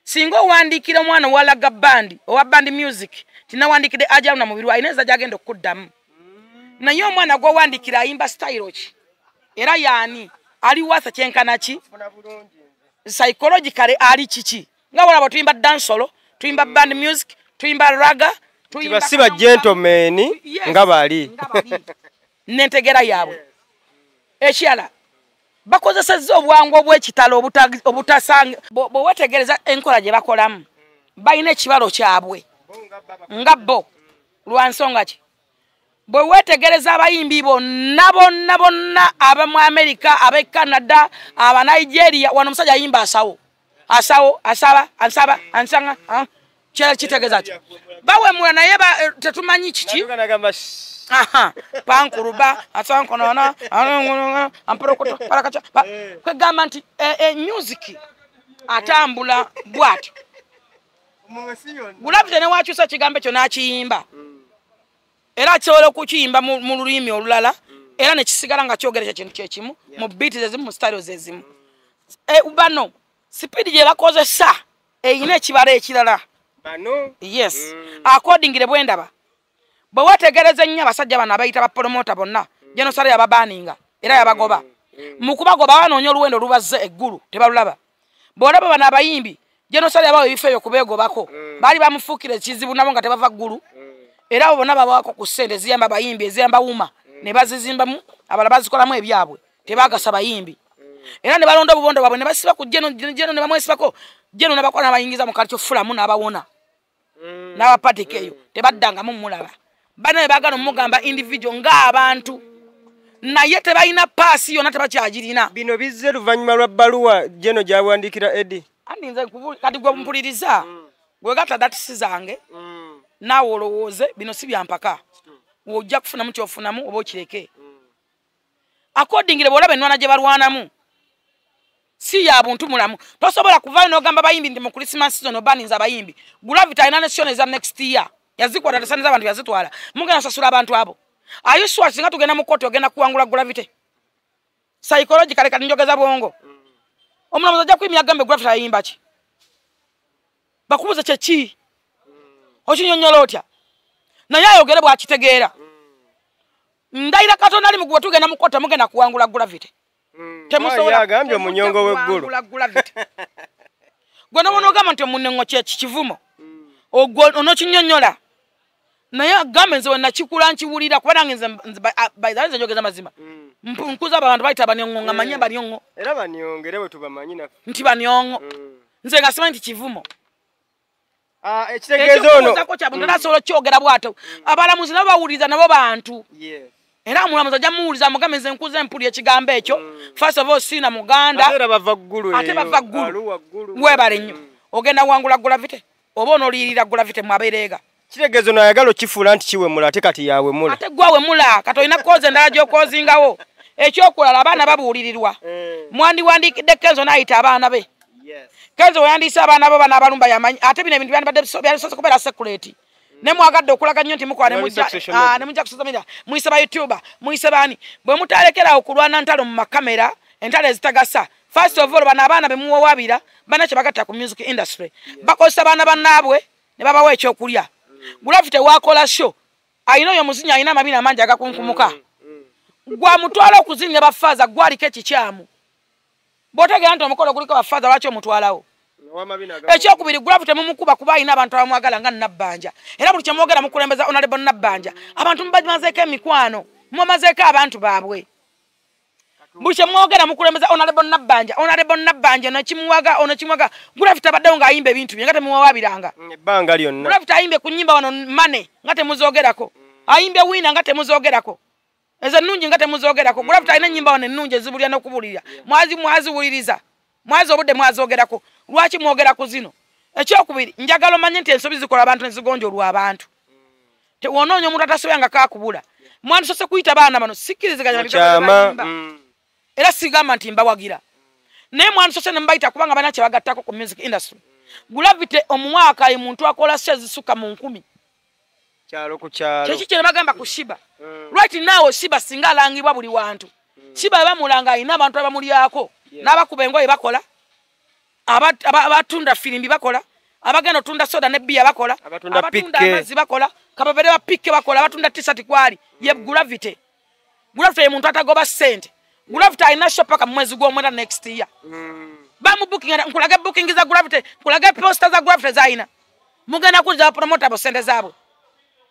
Singa owandikira omwana owalaga bandi owa band music, tinawandikidde Ajaruna Mubiru, alina eza gy'agenda okuddamu. Naye omwana gw'owandikira ayimba style ki? Era yaani ali wasa kyenkana ki? Psychologically ali kiki? Nga walaba tuyimba dancehall, tuyimba band music, tuyimba raga, tuyimba si ba gentlemen nga bali n'entegera yaabwe. Ekirala, bakozesezza obwangu obw'ekitalo obutasanga. Bwe weetegereza enkola gye bakolamu, balina ekibalo kyabwe nga bo. Lwa nsonga ki? Bwe weetegereza abayimbi bonna bonna bonna abamu America, ab'e Canada, aba Nigeria, wano omusajja ayimba asawo asawo asaba ansaba ansanga, kirala kitegeeza ki? Bawemula naye tetumanyi kiki. Aha, pankuruba asankonona amporokoto parakacha. Kwegamba nti music atambula bw'atyo. Gravity ne wakyusa ekigambo ekyo n'akiyimba, era akisobola okukiyimba mu lulimi olulala, era ne kisigala nga kyogera ekyo kintu kyekimu mu beat ezimu, mu styles ezimu. Bano sipiidi gye bakozesa erina ekibalo ekirala. Yes, accordingly bwe ndaba, bwe weetegereza ennyo abasajja bano abayita bapromota bonna, Genosale yababaninga era yabagoba. Mu kubagoba banoonya oluwendo olubazze eggulu tebalulaba. Bw'olaba bano abayimbi, Genosale yabawa ebifo ebyo kubeegobako, baali bamufuukira ekizibu nabo nga tebava ggulu. Era abo bonna babawaako ku ssente eziyamba abayimbi, eziyamba wuma, ne bazizimbamu, abalala bazikolamu ebyabwe, tebaagasa bayimbi. Era ne balonda obubondo bwabwe ne basiba ku Geno, Geno ne bamwesibako, Geno n'abakola n'abayingiza mu kali kyofulamu n'abawona n'abapatika eyo, tebaddangamu mulaba. Bana ne baagala omugamba individual ng'abantu, naye tebalina paasi yonna, tebakyagirina. Bino bizze luvannyuma lwa bbaluwa Geno gy'awandiikira Eddy. Andi nze kati gwe mpuliriza, gwe gatta datisi zange, naawe olowooze bino si byampaka, ojja kufunamu kyofunamu oba okireke. Accordingly bw'olaba ennwana gye balwanamu si ya buntu mulamu. Tosobola kuvaayo n'ogamba bayimbi nti mu Christmas season obaninza abayimbi. Gravity alina ne season eza next year, yazikwata tesaniza abantu yazitwala, mugenda kusasula abantu abo. Are you sure singa tugenda mu kooti ogenda kuwangula Gravity? Psychologically kati njogeza bwongo. Omulamuzi ajja kuyimya agambe Gravity ayimba ki? Bakubuuza kyeki? Okinyonnyola otya? Naye ayogere bw'akitegeera. Ndayira Katonda ali mu gwe tugenda mu kooti mugenda kuwangula Gravity. Temusobola agambye omunyongo w'eggulu. Gwe n'obona ogamba nti omunengo kyeki kivumo. Ogwo onokinyonnyola. Naye agambe nze wenakikula nkiwulira kuba nange nze by the way nze njogeza mazima. Nkuza abantu bayita banyongo nga manye banyongo. Era banyongere bwe tubamanyi naffe. Nti banyongo. Nze nga simanyi nti kivumo. Ekitegeeza ono. Ekyokubuuzaako kya buntu nasobola okyogera bw'atyo. Abalamuzi nabo bawuliriza nabo bantu. Era omulamuzi ajja muwuliza amugambe nze nkuze mpulira ekigambo ekyo. First of all sina Muganda. Ate era bava ggulu Ate bava ggulu. Aluwa ggulu. Weebale nnyo. Ogenda wangula Gravity oba onooliyirira Gravity mwabeereega. Kitegeeza ono ayagala okifuula nti kiwemula ate kati yawemula. Ate gwe awemula kati olina koozi endala gy'okoozingawo. Ekyokulala abaana babuulirirwa. Mwandiwandiikidde Kenzo n'ayita abaana be. Kenzo weyandiise abaana bo bano abalumba yamanyi ate bino ebintu byandibadde byalisoose kubeera secret. Ne mwagadde okulaga nnyo nti mukola ne mujja ku social media, muyise ba YouTuber, muyise baani. Bwe mutalekerawo okulwana ntalo mu makamera, entalo ezitagasa. First of all bano abaana be muwawaabira balina kye bagatta ku music industry. Bakozesa baana bannaabwe ne babawa ekyokulya. Gravity waakola show, alina oyo omuzinyi alina amabina amangi agakunkumuka. Gwamutwala okuzinira bafaaza gwaliko ekikyamu. Bw'otegeera nti omukolo guliko bafaaza lwaki omutwalawo? Ekyokubiri, Gravity mumukuba kuba alina abantu abamwagala nga Nabbanja. Era buli kyemwogera mukulembeza Honorable Nabbanja. Abantu mubamazeeko emikwano, mubamazeeko abantu baabwe. Buli kyemwogera mukulembeza Honorable Nabbanja, Honorable Nabbanja ono kimuwaga, ono kimuwaga. Gravity abaddewo ng'ayimba ebintu bye nga temuwawaabiranga. Ebbanga lyonna. Gravity ayimbye ku nnyimba wano Money nga temuzoogerako. Ayimbye Winner nga temuzoogerako. Ezo ennungi nga temuzoogerako. Gravity alina ennyimba wano ennungi ezibulira n'okubulira. Mwaziwuliriza. Mwazi obudde mwazogerako. Lwaki mwogera ku zino? Ekyokubiri, njagala omanye nti ensobi zikola abantu ne zigonjolwa abantu. Wonoonya omuntu atasobyanga kaakubula. Mwandisose kuyita baana bano, sikkiriziganya na bigambo bye bayimba. Era sigamba nti mbawagira. Naye mwandisose ne mbayita kubanga balina kye bagattako ku music industry. Gravity omwaka ye muntu akola show ezisukka mu 1000. Kyalo ku kyalo. Kyeki kye bagamba ku Shiba. Right now Shiba singa alangibwa buli wantu. Shiba bamulanga alina abantu abamulyako. N'abakuba engoye bakola. Abatunda firimbi bakola. Abagenda otunda soda ne bbiya bakola. Abatunda amazzi bakola. Kababere ba pikke bakola. Abatunda t-shirt kwali. Ye Gravity. Gravity ye muntu atagoba ssente. Gravity alina show paka mu mwezi gw'omwenda next year. Bamu booking, nkulage booking za Gravity, nkulage poster za Gravity z'alina. Mugenda kuzza promoter abo ssente zaabwe.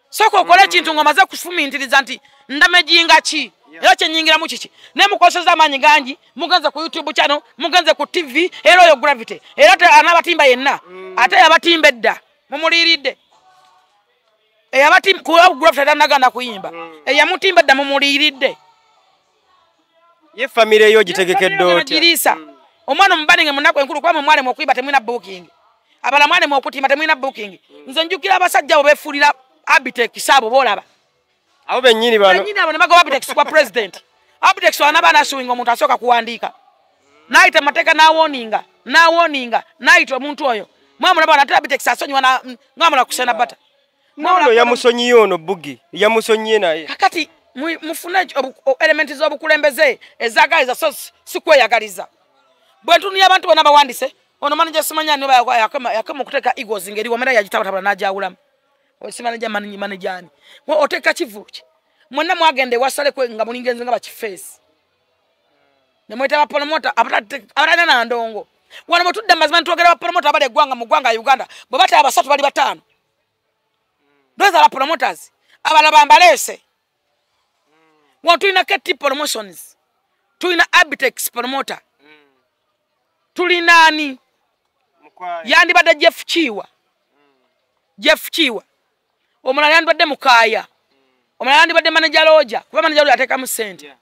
Sooka okole ekintu ng'omaze kufumintiriza nti ndamejinga ki? Era kye nnyingiramu kiki? Naye mukozesa amaanyi gangi, mugenze ku YouTube channel, mugenze ku TV, era oyo Gravity. Era anaabatimba yenna, ate yabatimba edda, mumuliiridde. Eyabatimba kuba Gravity tannagaana kuyimba. Eyamutimba edda mumuliiridde. Ye famire yo gitegekedde otya? Giriisa. Omwana omubaninge mu nnaku enkulu kuba mwe mwalemwa okuyimba temulina booking. Abalala mwalemwa okutimba temulina booking. Nze njjukira abasajja abo beefuulira Abitex abo boolaba. Abo bennyini bano. Bennyini abo ne bagoba Abitex kwa president. Abitex anaaba anasuwinga omuntu asooka kuwandiika. N'ayita amateeka n'awoninga, n'awoninga, n'ayita omuntu oyo. Mwamulaba ate Abitex asonyiwa mwamula kusena bata. Ono yamusonyiye ono Bugi, yamusonyiye naye. Kakati mufune elementi z'obukulembeze ezaagaliza so si kweyagaliza. Bwe ntunuulira abantu bonna bawandise, ono manager simanya ani oba yakoma okuteeka Eagles ng'eri wamera yagitabatabula n'agyawulamu. Osimanaja manager ani? Oteeka kivvulu ki? Mwenna mwagenda ewa Saleh nga mulingenze nga bakifeesi. Ne mweta ba promoter abatalina na ndongo. Wano bwe tudda mazima ntwogera ba promoter abali eggwanga mu ggwanga Uganda, bwe bata abasatu bali 5. Those are promoters. Abalala bambaleese. Wano tulina KT Promotions. Tulina Abitex promoter. Tulina ani? Yandibadde Jeff Kiwa. Jeff Kiwa. Omulala yandibadde Mukaaya. Omulala yandibadde manager Roger, kuba manager Roger ateekamu ssente.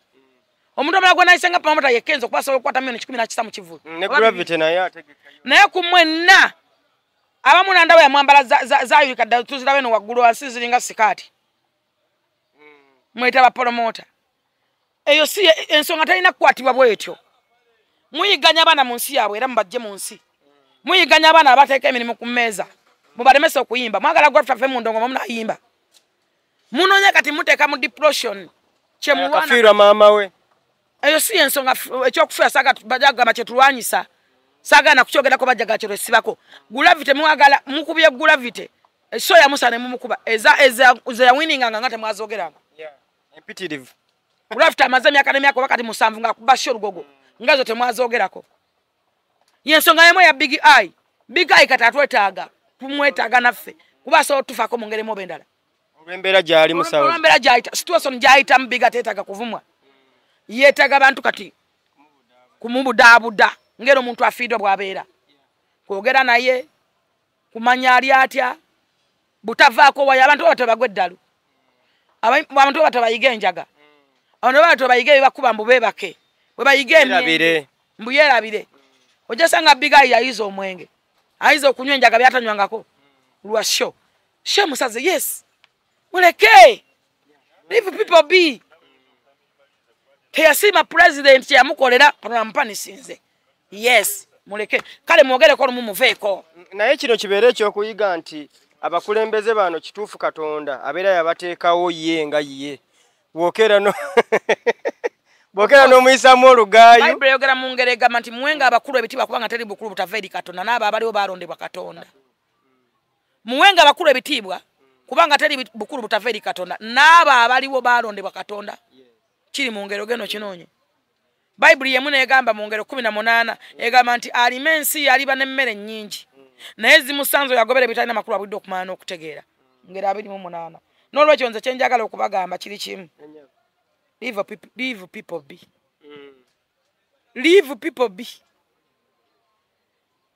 Omuntu omulala gwe nayise nga promoter ye Kenzo kuba asobola okukwata 115 million mu kivvulu. Ne Gravity naye ategeka. Naye ku mwenna abamu nandawo yamwambala zaayulika ddala tuziraba eno waggulu wansi ziringa sikaati. Mweta ba promoter. Eyo si ensonga talina kukwatibwa bw'etyo. Muyiganya abaana mu nsi yaabwe era mubajje mu nsi. Muyiganya abaana abateeka emirimu ku mmeeza. Mubalemese okuyimba. Mwagala Gravity ave mu ndongo munayimba. Munoonya kati muteeka mu depression. Kye mulwana. Akafiirwa maama we. Eyo si ensonga ekyokufiira saaga bajagamba kye tulwanyisa. Saagaana kukyogerako bajjaga kye twesibako. Gravity mwagala mukubye Gravity. So yamusa ne mumukuba. Eza yawininganga nga temwazogeranga. Empitirivu. Gravity amaze emyaka n'emyaka oba kati 7 ng'akuba show olugogo. Nga zo temwazogerako. Yensonga yemu ya Big Eye. Big Eye kati atwetaaga. Tumwetaaga naffe. Kuba asobola otufaako mu ngeri emu oba endala. Olw'embeera gy'ali mu Saudi. Olw'embeera gy'ayita, situation gy'ayitamu Big Eye teetaaga kuvumwa. Yeetaaga abantu kati kumubudaabuda ng'era omuntu afiiddwa bw'abeera. Kwogera naye, kumanya ali atya, butavaako wayo abantu baba tebagwa eddalu. Abantu baba tebayiga enjaga. Abantu baba tebayiga ebibakuba mbu beebake. Bwe bayiga emyenge, mbu yeerabire. Ojja sanga Big Eye yayiza omwenge. Ayiza okunywa enjaga by'atanywangako. Lwa show. Show musaze, yes. Muleke. Leave people be. Teyasiima president kyeyamukolera ampanisinze. Yes, muleke. Kale mwogereko olumu muveeko. Naye kino kibeere ekyokuyiga nti abakulembeze bano kituufu Katonda abeera yabateekawo ye nga ye. Bw'okeera n'omuyisaamu olugaayu. Bayibuli eyogera mu ngeri egamba nti muwenga abakulu ebitiibwa kubanga teri bukulu butava eri Katonda n'abo abaliwo balondebwa Katonda. Muwenga abakulu ebitiibwa kubanga teri bukulu butava eri Katonda n'abo abaliwo balondebwa Katonda. Kiri mu ngero geno kinoonye. Bayibuli yemu n'egamba mu ngero 18 egamba nti alima ensi aliba n'emmere nnyingi. Naye zimusanzo yagobera ebitalina makulu abudde okumanya n'okutegeera. Ngero 28. N'olwekyo nze kye njagala okubagamba kiri kimu. Leave people be. Leave people be.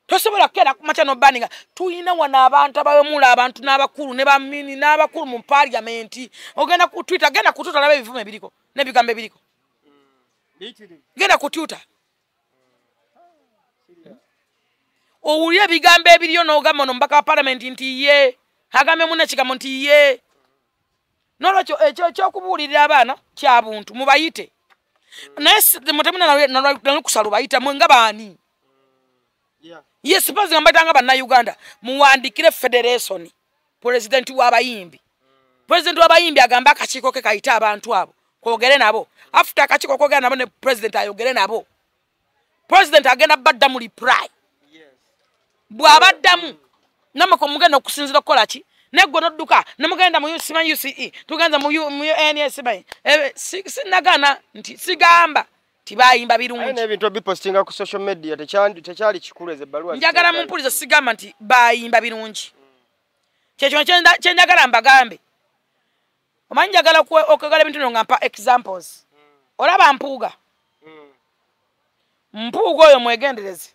Tosobola kukeera ku makya n'obaninga tuyina wano abantu abawemula abantu n'abakulu ne bamini n'abakulu mu parliament. Ogenda ku Twitter, genda ku Twitter olaba ebivumo ebiriko n'ebigambo ebiriko. Genda ku Twitter. Owulira ebigambo ebiriyo n'ogamba ono mubaka wa parliament nti ye, agambe munne ekigambo nti ye. N'olwekyo ekyo ekyokubuulirira abaana kya buntu mubayite. Naye mutemuna nalukusa lubayita mwe nga baani? Yes, suppose nga mbayitanga bannayuganda muwandikire federation president w'abayimbi. President w'abayimbi agamba akakiiko ke kayite abantu abo kwogere nabo. After akakiiko kwogera nabo ne president ayogere nabo. President agenda baddamu reply. Bw'abaddamu namwe mugenda okusinziira okukola ki? Negwe n'odduka ne mugenda mu simanyi UCE tugenza mu UNS sinagaana nti sigamba tibayimba birungi. Aye n'ebintu obipostinga ku social media tekyali kikulu ezo ebbaluwa. Njagala mumpulize sigamba nti bayimba birungi. Kyekyo kye njagala mbagambe. Omanyi njagala okwogera ebintu bino nga mpa examples. Olaba Mpuuga. Mpuuga oyo mwegendereze.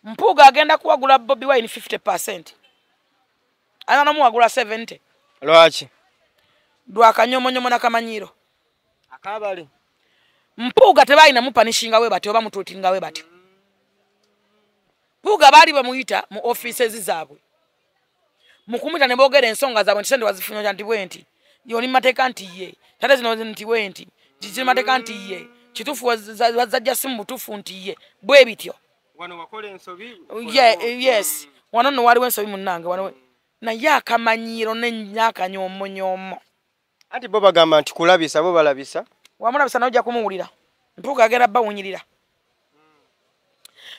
Mpuuga agenda kuwagula Bobi Wine 50%. Ayina n'omuwagula 70. Lwaki? Lwakanyomonyomo n'akamanyiiro. Akabale. Mpuuga tebalina mupanishinga we batyo oba mutuutinga we batyo. Mpuuga baali bamuyita mu offices zaabwe. Mu kumuyita ne boogera ensonga zaabwe nti sente wazifunye nti bwe nti. Oli mateeka nti ye. Tate zino nti bwe nti. Kiri mateeka nti ye. Kituufu wazajja si mu butuufu nti ye. Bwe bityo. Wano wakola ensobi? Yes. Wano nno waliwo ensobi munnange wano. Naye akamanyiiro n'akanyomonyoomo. Anti bo bagamba nti kulabisa bo balabisa. Wamulabisa naye ojja kumuwulira. Mpuuga agenda bawunyirira.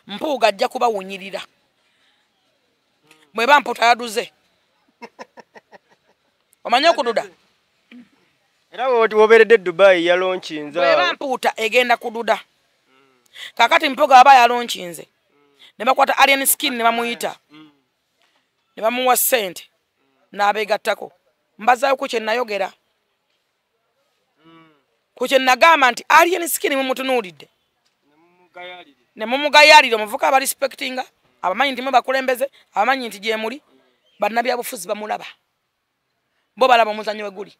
Mpuuga ajja kubawunyirira. Bw'eba mpuuta yaduze. Omanyi okududa? Era wobeeredde Dubai yalonkinze. Bw'eba mpuuta egenda kududa. Kaakati Mpuuga aba yalonkinze. Ne bakwata Alien Skin ne bamuyita. Ne bamuwa ssente n'abeegattako. Mbazaayo ku kye nayogera. Ku kye nagamba nti Alien Skin mumutunuulidde. Ne mumugayaalire omuvuka aba respectinga, abamanyi nti mwe bakulembeze, abamanyi nti gye muli, bannabyabufuzi bamulaba. Bo balaba omuzannyo we guli.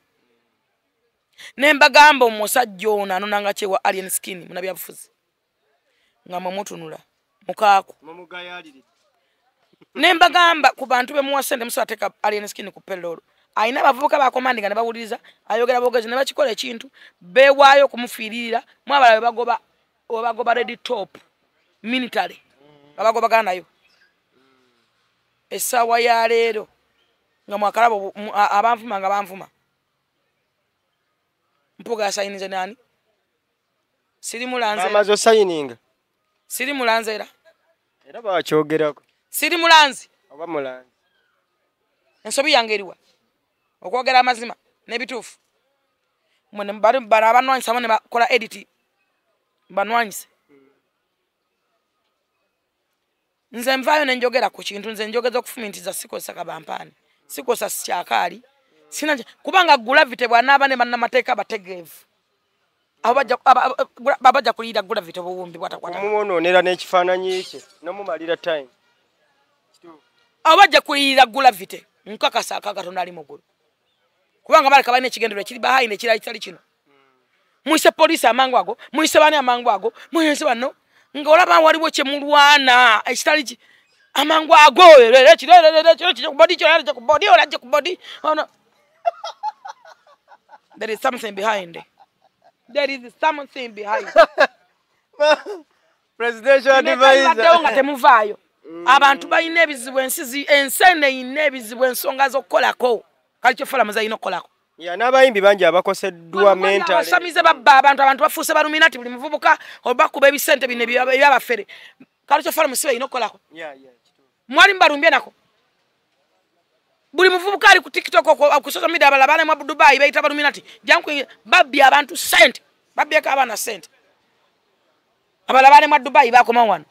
Ne mbagamba omusajja ono anonanga kyewa Alien Skin munnabyabufuzi. Nga mwe mutunula mukaaku. Ne mbagamba ku bantu be muwa ssente musobola teeka Alien Skin ku payroll. Ayina abavubuka bakomandinga ne bawuliriza, ayogera bwogezi ne bakikola ekintu, beewaayo okumufiiririra, mwabala we bagoba Red Top military abagobagana nayo. Essaawa ya leero nga mwakalaba abanvuma nga banvuma. Mpuuga yasayinize nani? Siri mulanze. Bamaze osayininga. Siri mulanze era. Era bakyogerako. Siri mulanzi. Oba mulanzi. Ensobi yange eriwa? Okwogera amazima n'ebituufu. Mwe bano abanwanyisa bo ne bakola edit banwanyise. Nze nvaayo ne njogera ku kintu, nze njogeza okufumintiza sikosa kabampaani, sikosa kyakaali, sina kubanga Gravity bw'anaaba ne bannamateeka bategeevu. Abo bajja kuliyira Gravity obuwumbi bw'atakwata. Omumwonoonera n'ekifaananyi kye n'omumalira time. Abo bajja kuliyira Gravity nkakasa aka Katonda ali mu ggulu. Kubanga baleka balina ekigendererwa ekiri behind ekirala kitali kino. Muyise poliisi amangu ago, muyise bani amangu ago, muyise bano nga olaba waliwo kye mulwana ekitali ki amangu ago There is something behind. There is something behind. Presidential advisor. Nga temuvaayo. Abantu balina ebizibu, ensi ensene erina ebizibu, ensonga z'okukolako. Kali forum zalina okukolako. Ya n'abayimbi bangi abakoseddwa mentally. Abasamize babba abantu, abantu bafuuse baluminati, buli muvubuka obakuba ebisente bino ebyabafere. Kali forum si balina okukolako. Mwali mubalumbye nako. Buli muvubuka ali ku TikTok, ku social media, abalala bali mu Dubai bayita baluminati jangu babbi abantu sente, babbyeko abaana sente. Abalala bali mu Dubai bakoma wano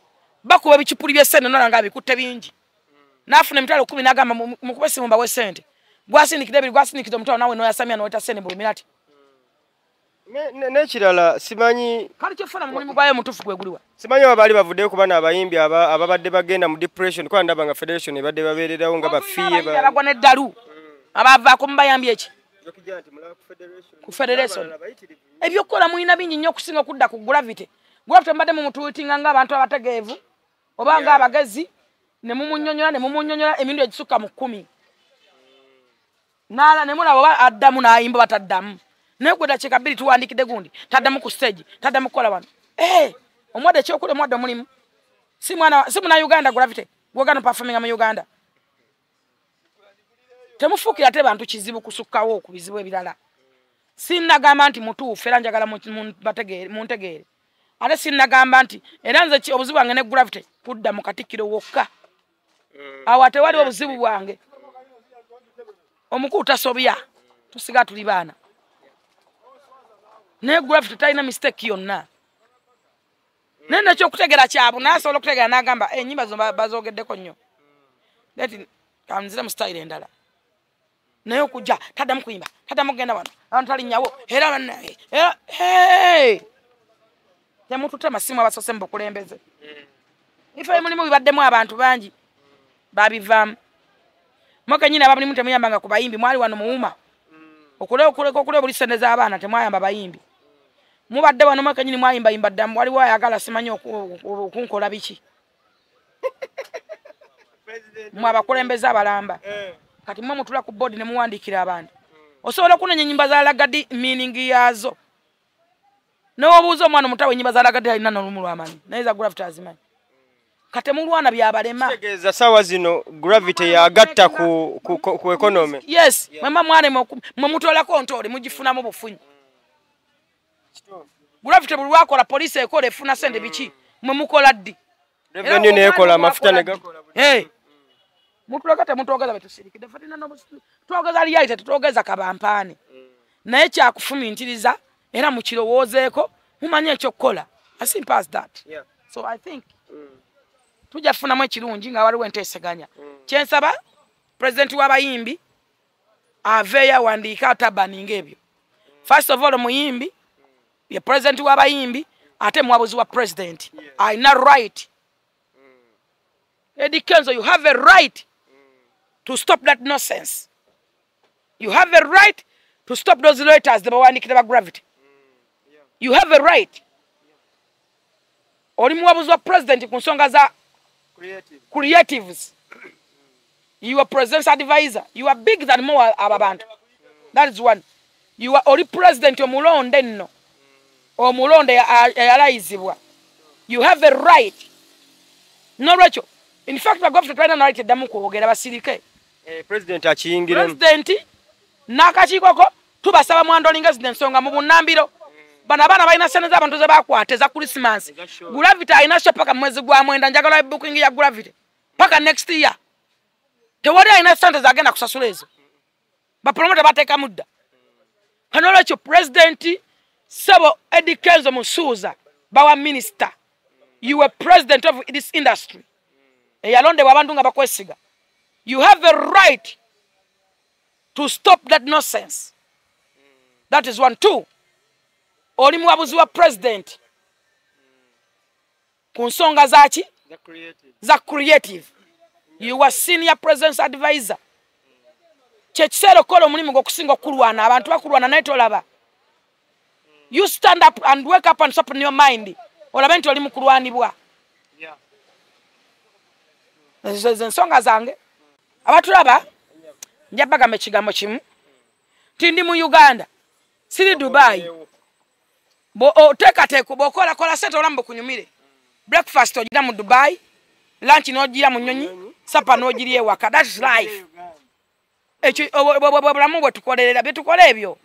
bakuba ebicupuli by'essente, nolanga bikutte bingi, n'afuna 100,000 n'agamba mukube essimu mbawe sente. Gwasindikira ebiri, gwasindikira omutwalo, nawe noyasamya noweta sente mu luminati. N'ekirala simanyi kale kyefuna mu mulimu gwayo mutuufu gwe guliwa. Simanyi oba baali bavuddeyo ku bano abayimbi ababadde bagenda mu depression, kuba ndaba nga federation ebadde babeererawo nga bafiye abagwa n'eddalu abavaako mubayambye eki ku federation. Ebyokukola mulina bingi nnyo okusinga okudda ku Gravity. Gravity mbadde mumutuutinga ng'abantu abategeevu oba ng'abagezi, ne mumunyonnyola ne mumunyonnyola emirundi egisukka mu 10, nala ne mulaba oba addamu n'ayimba bataddamu. Naye gwe dakiika 2 tuwandikidde gundi taddamu ku stage, taddamu kukola wano. Omwadde ekyokulya, omwadde omulimu. Si mwana, si Munnayuganda Gravity gwogana performinga mu Uganda. Temufuukira ate bantu kizibu kusukkawo ku bizibu ebirala. Sinnagamba nti mutuufu, era njagala muntegeere. Ate sinnagamba nti era nze obuzibu bwange ne Gravity kudda mu katikkiro wokka. Awo ate waliwo obuzibu bwange. Omukulu tasobya, tusiga tuli baana. Naye Gravity talina mistake yonna. Naye nekyokutegeera kyabwe nasobola okutegeera n'agamba ennyimba zo bazoogeddeko nnyo, leti kanzire mu style endala. Naye okujja taddamu kuyimba, taddamu kugenda wano, abantu talinnyawo era bannaye era temututte masimu abasoose mu bukulembeze. Ife mulimu bibaddemu abantu bangi babivaamu. Mwe kennyini abamulimu temuyambanga ku bayimbi, mwali wano muwuma okuleka okulya buli ssente z'abaana, temwayamba bayimbi. Mubadde wano mwe kennyini mwayimbayimba ddamu, waliwo ayagala simanyi okunkola biki. Mwe abakulembeze abalamba kati mwe mutula ku board ne muwandiikira abantu. Osobola okunoonya ennyimba za Lagadi meaning yaazo, n'obuuza omwana omutawe ennyimba za Lagadi alina n'olumu lw'amanyi, naye za Gravity azimanyi. Kate mulwana byabalema. Kitegeeza saawa zino Gravity yagatta ku economy. Yes, mwema mwane mwe mutolako ntoole mugifunamu bufunyi. Gravity buli lwakola poliisi ekola efuna sente biki, mwe mukola ddi? Revenue neekola amafuta ne gakola. Mutuleka temutwogeza betusirikidde, ffe tulina twogeza reality, tetwogeza kabampaane. Naye kyakufumintiriza era mukirowoozeeko mumanye ekyokukola. As simple as that. So I think tujja kufunamu ekirungi nga waliwo enteeseganya. Kyensaba pulezidenti w'abayimbi aveeyo awandiike atabaninga ebyo. First of all muyimbi ye pulezidenti w'abayimbi ate muwabuzi wa pulezidenti alina right. Eddie Kenzo, you have a right to stop that nonsense. You have a right to stop those letters bawandiikira ba Gravity. You have a right. Oli muwabuzi wa president ku nsonga za creatives. You are president's advisor. You are big than more aba bantu. That is one. You are oli president omulonde nno. Omulonde yalayizibwa. You have a right. Nolwekyo, in fact ba government talina right eddamu kwogera basirike. President akiyingiremu. President n'akakiiko ko tubasaba mwandolinga zino ensonga mu bunnambiro. Bano abaana balina ssente z'abantu ze bakwata eza Christmas. Gravity alina show paka mwezi gwa 9, njagala booking ya Gravity paka next year. Tewali alina ssente zagenda kusasula ezo. Bapromota bateekamu dda. Kano olwekyo President Sebo Eddie Kenzo Musuuza bawa minister. You were president of this industry. Eyalondebwa abantu nga bakwesiga. You have a right to stop that nonsense. That is one. Two, oli muwabuzi wa president ku nsonga zaki za creative. You are senior president's advisor. Kyekiseera okukola omulimu gw'okusinga okulwana, abantu bakulwana naye tolaba. You stand up and wake up and open your mind. Olabe nti oli mu kulwanibwa. Ezo ze ensonga zange. Abatulaba nja bagamba ekigambo kimu nti ndi mu Uganda, siri Dubai. Oteekateeka bw'okola kola ssente olamu bukunyumire. Breakfast ogira mu Dubai, lunch n'ogira mu nnyonyi, supper n'ogirya ewaka. That is life. Ekyo obulamu bwe tukolerera bye tukola ebyo.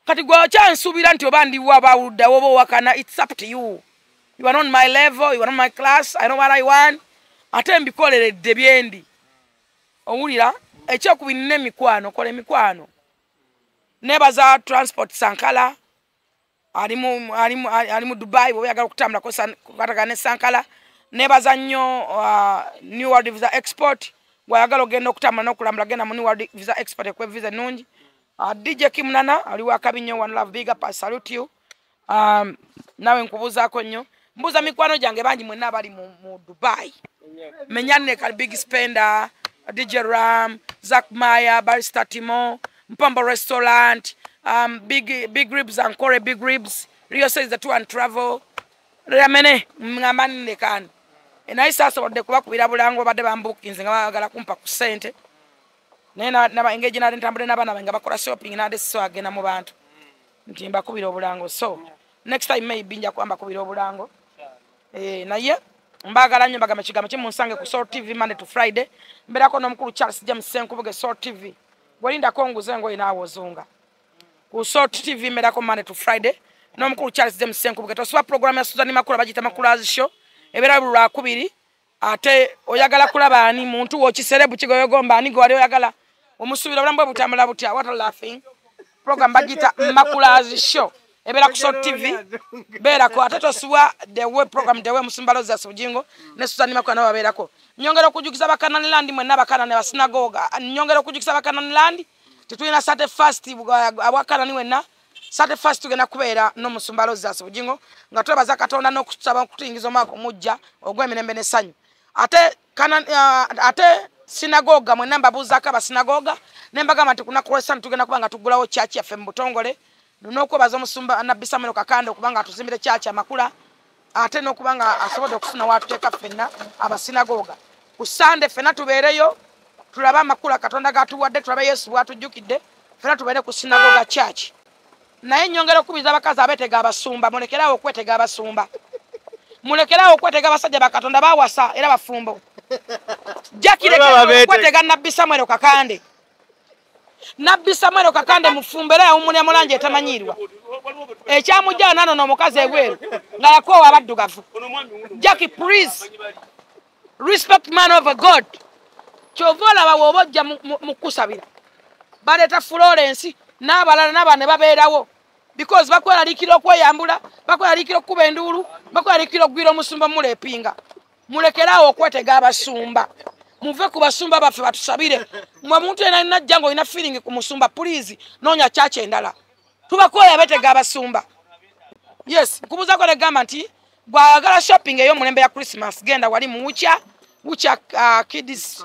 Kati gwe okyansuubira nti oba ndi wabawuluddewo oba owakana, it's up to you. You are not my level, you are not my class, I know what I want. Ate mbikoleredde byendi. Owulira? Ekyokubiri n'emikwano, kola emikwano. Nebaza Transport Sankala ali mu Dubai, bwe oyagala okutambula kukwatagana ne Sankala. Nebaza nnyo New World Visa Export, bw'oyagala ogenda okutambula n'okulambula genda mu New World Visa Export ekuwa visa ennungi. DJ Kimnana ali wakabi nnyo, one love, big up, I salute you. Nawe nkubuuzaako nnyo. Mbuuza mikwano gyange bangi mwenna abali mu Dubai. Menyane ka Big Spender, DJ Ram, Zack Maya, Barista Timo, Mpombo Restaurant, Big Ribs and Kore Big Ribs, Rio says the tour and travel. Ramene ngambani lekani. Naye saasobodde kubakubira bulango badde bambukinze nga baagala kumpa ku ssente. Naye naba engage nade ntambule n'abaana bange bakola shopping nade so agenda mu bantu. Nti mbakubira obulango. So next time maybe nja kuamba kubira obulango. Naye mbagala nnyo mbagamba kigambo kimu munsange ku Salt TV Monday to Friday. Mbeerako n'omukulu Charles James Ssenkubuge Salt TV. Bw'olindako nguze engoye naawe ozunga. Ku Salt TV mbeerako Monday to Friday n'omukulu Charles James Ssenkubuge. Tosubwa program ya Suzan Makula bagiyita Makula's Show. Ebeera buli Lwakubiri. Ate oyagala kulaba ani muntu w'okiserebu kigoyogomba ani gwe wali oyagala omusuubira obulamu bwe butambula butya. What are laughing? Program bagiyita Makula's Show. Ebeera ku Salt TV. Beerako ate tosubwa the way program the way Musumba Roses Bujingo ne Suzan Makula nabo babeerako. Nyongera okujjukiza Abakanani Land mwenna Abakanani abasinagoga. Nyongera okujjukiza Abakanani Land tetulina Saturday fast Abakanani wenna. Saturday fast tugenda kubeera n'Omusumba Roses Bujingo nga twebaza Katonda n'okusaba okutuyingiza omwaka omujja ogw'emirembe n'essanyu. Ate ate sinagoga mwenna mbabuuzaako abasinagoga ne mbagamba nti ku lunaku lw'essande tugenda kuba nga tuggulawo church yaffe mu butongole. N'okwebaza Omusumba Nabbi Samuel Kakande okuba nga atuzimbira church Amakula, ate n'okuba nga asobodde okufuna w'atuteeka ffenna abasinagoga. Ku Sande ffenna tubeereyo tulabe amakula Katonda g'atuwadde, tulabe Yesu bw'atujjukidde, ffenna tubeere ku sinagoga church. Naye nnyongera okukubiriza abakazi abeetega abasumba, mulekeraawo okwetega abasumba. Mulekeraawo okwetega abasajja ba Katonda bawasa era bafumbo. Jackie lekera okwetega Nabbi Samuel Kakande. Nabbi Samuel Kakande mufumbo era yawummulira mu langi etamanyirwa. Ekyamujja nano n'omukazi ebweru nga yakoowa abaddugavu. Jackie, please respect man over God. Ky'ova olaba bw'oba ojja mu kusabira baleeta Florence n'abalala n'abaana ne babeerawo because bakweraliikira okweyambula, bakweraliikira okukuba enduulu, bakweraliikira okugwira omusumba muleepinga. Mulekeraawo okwetega abasumba. Muve ku basumba baffe batusabire. Mwe muntu yenna alina ajja ng'olina feeling ku musumba, please noonya church endala. Tubakooye abeetega abasumba. Yes, nkubuuzaako ne gamba nti bw'ayagala shopping ey'omulembe ya Christmas genda wali mu Wucha Kids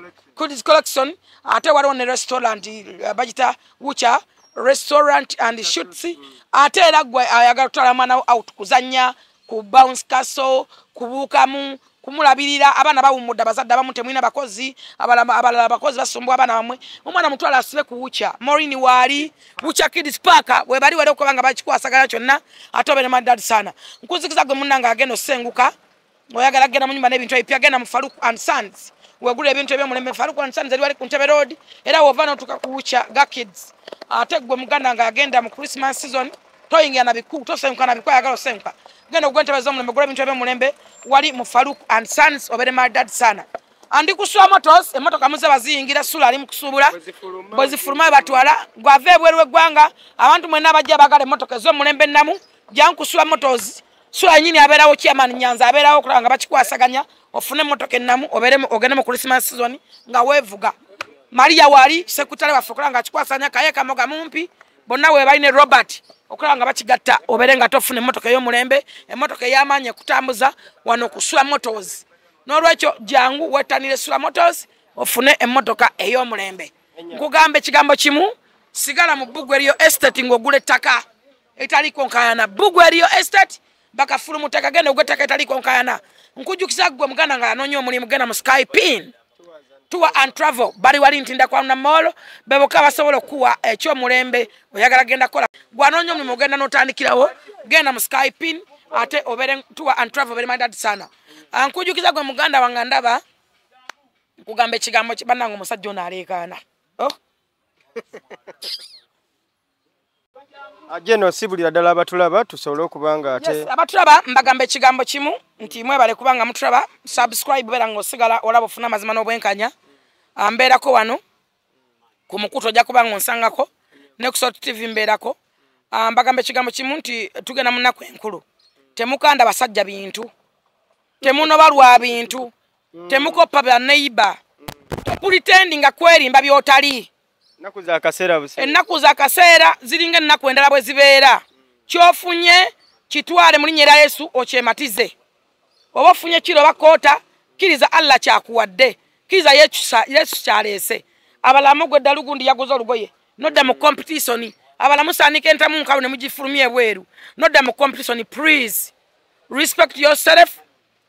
Collection, ate waliwo ne restaurant bagita Wucha Restaurant and Shoots. Ate era gwe ayagala kutwala mwana wo out kuzannya ku bounce castle, kubuukamu, kumulabirira. Abaana bawummudde, abazadde abamu temulina bakozi, abalala abakozi basumbwa abaana bammwe. Omwana mutwala asibe ku Wucha. Maureen waali Wucha Kids Park we bali wali okuba nga bakikwasaganya kyonna, ate obe ne madad sana. Nkuzikiza gwe munnange agenda osenguka oyagala kugenda mu nyumba n'ebintu ebipya, genda mu Farouk and Sons wegula ebintu eby'omulembe. Farouk and Sons eri wali ku Ntebe Road, era wova n'otuuka ku Wucha ga Kids. Ate gwe muganda nga agenda mu Christmas season toyingira na biku, tosenguka na biku, ayagala osenguka, genda ogula entebe z'omulembe, gula ebintu eby'omulembe wali mu Farouk and Sons, obeere madad sana. Andi kuswa motors, emmotoka muze baziyingira, Sula ali mu kusuubula, bwe zifuluma batwala. Gw'ava ebweru w'eggwanga, abantu mwenna abajja baagala emmotoka ez'omulembe ennamu, jangu kuswa motors. Sula yennyini abeerawo, chairman Nyanza abeerawo okulaba nga bakikwasaganya, ofune emmotoka ennamu ogende mu Christmas season nga weevuga. Maria wali sekutale waffe okulaba nga akikwasaganya, Kaye Kamoga mumpi bonna we bali ne Robert okulaba nga bakigatta, obeere nga tofuna emmotoka ey'omulembe, emmotoka ey'amaanyi ekutambuza wano ku Sula Motors. N'olwekyo jangu wettanire Sula Motors ofune emmotoka ey'omulembe. Nkugamba ekigambo kimu, sigala mu Bugwe eriyo estate ng'ogula ettaka etaliiko nkaayana. Bugwe eriyo estate bakafulu mu ttaka, genda ogula ettaka etaliiko nkaayana. Nkujjukiza ggwe muganda nga anoonya omulimu, genda mu Sky Pin Tour and Travel, bali wali Ntinda kwa na mall, be bokka basobola okuwa ekyomulembe. Oyagala genda kola, gwanoonya omulimu ogenda n'otandikirawo, genda mu Sky Pin ate obeere Tour and Travel, obeere madad sana. Nkujjukiza gwe muganda wange ndaba nkugamba ekigambo bannange omusajja ono aleekaana. Oh. Ajeno sibulira ddala abatulaba tusobole okuba nga ate Yes, abatulaba mbagamba ekigambo kimu nti mwebale kubanga mutulaba, subscribe, beera ng'osigala olaba ofuna amazima n'obwenkanya. Mbeerako wano Ku mukutu ojja kuba ng'onsangako, ne ku Salt TV mbeerako. Mbagamba ekigambo kimu nti tugenda mu nnaku enkulu. Temukanda basajja bintu, temunoba lwa bintu, temukoppa bya neighbor, topretendinga kwerimba by'otali. Ennaku za kaseera buseera. Ennaku za kaseera ziringa ennaku endala bwe zibeera. Ky'ofunye kitwale mu linnya erya Yesu okyematize. Oba ofunye kiro oba koota, kkiriza Allah kyakuwadde, kkiriza Yesu kyaleese. Abalamu gwe ddalu gundi yaguze olugoye, nodda mu competition. Abalamu saanika entamu nkalu ne mugifulumya ebweru, nodda mu competition. Please respect yourself,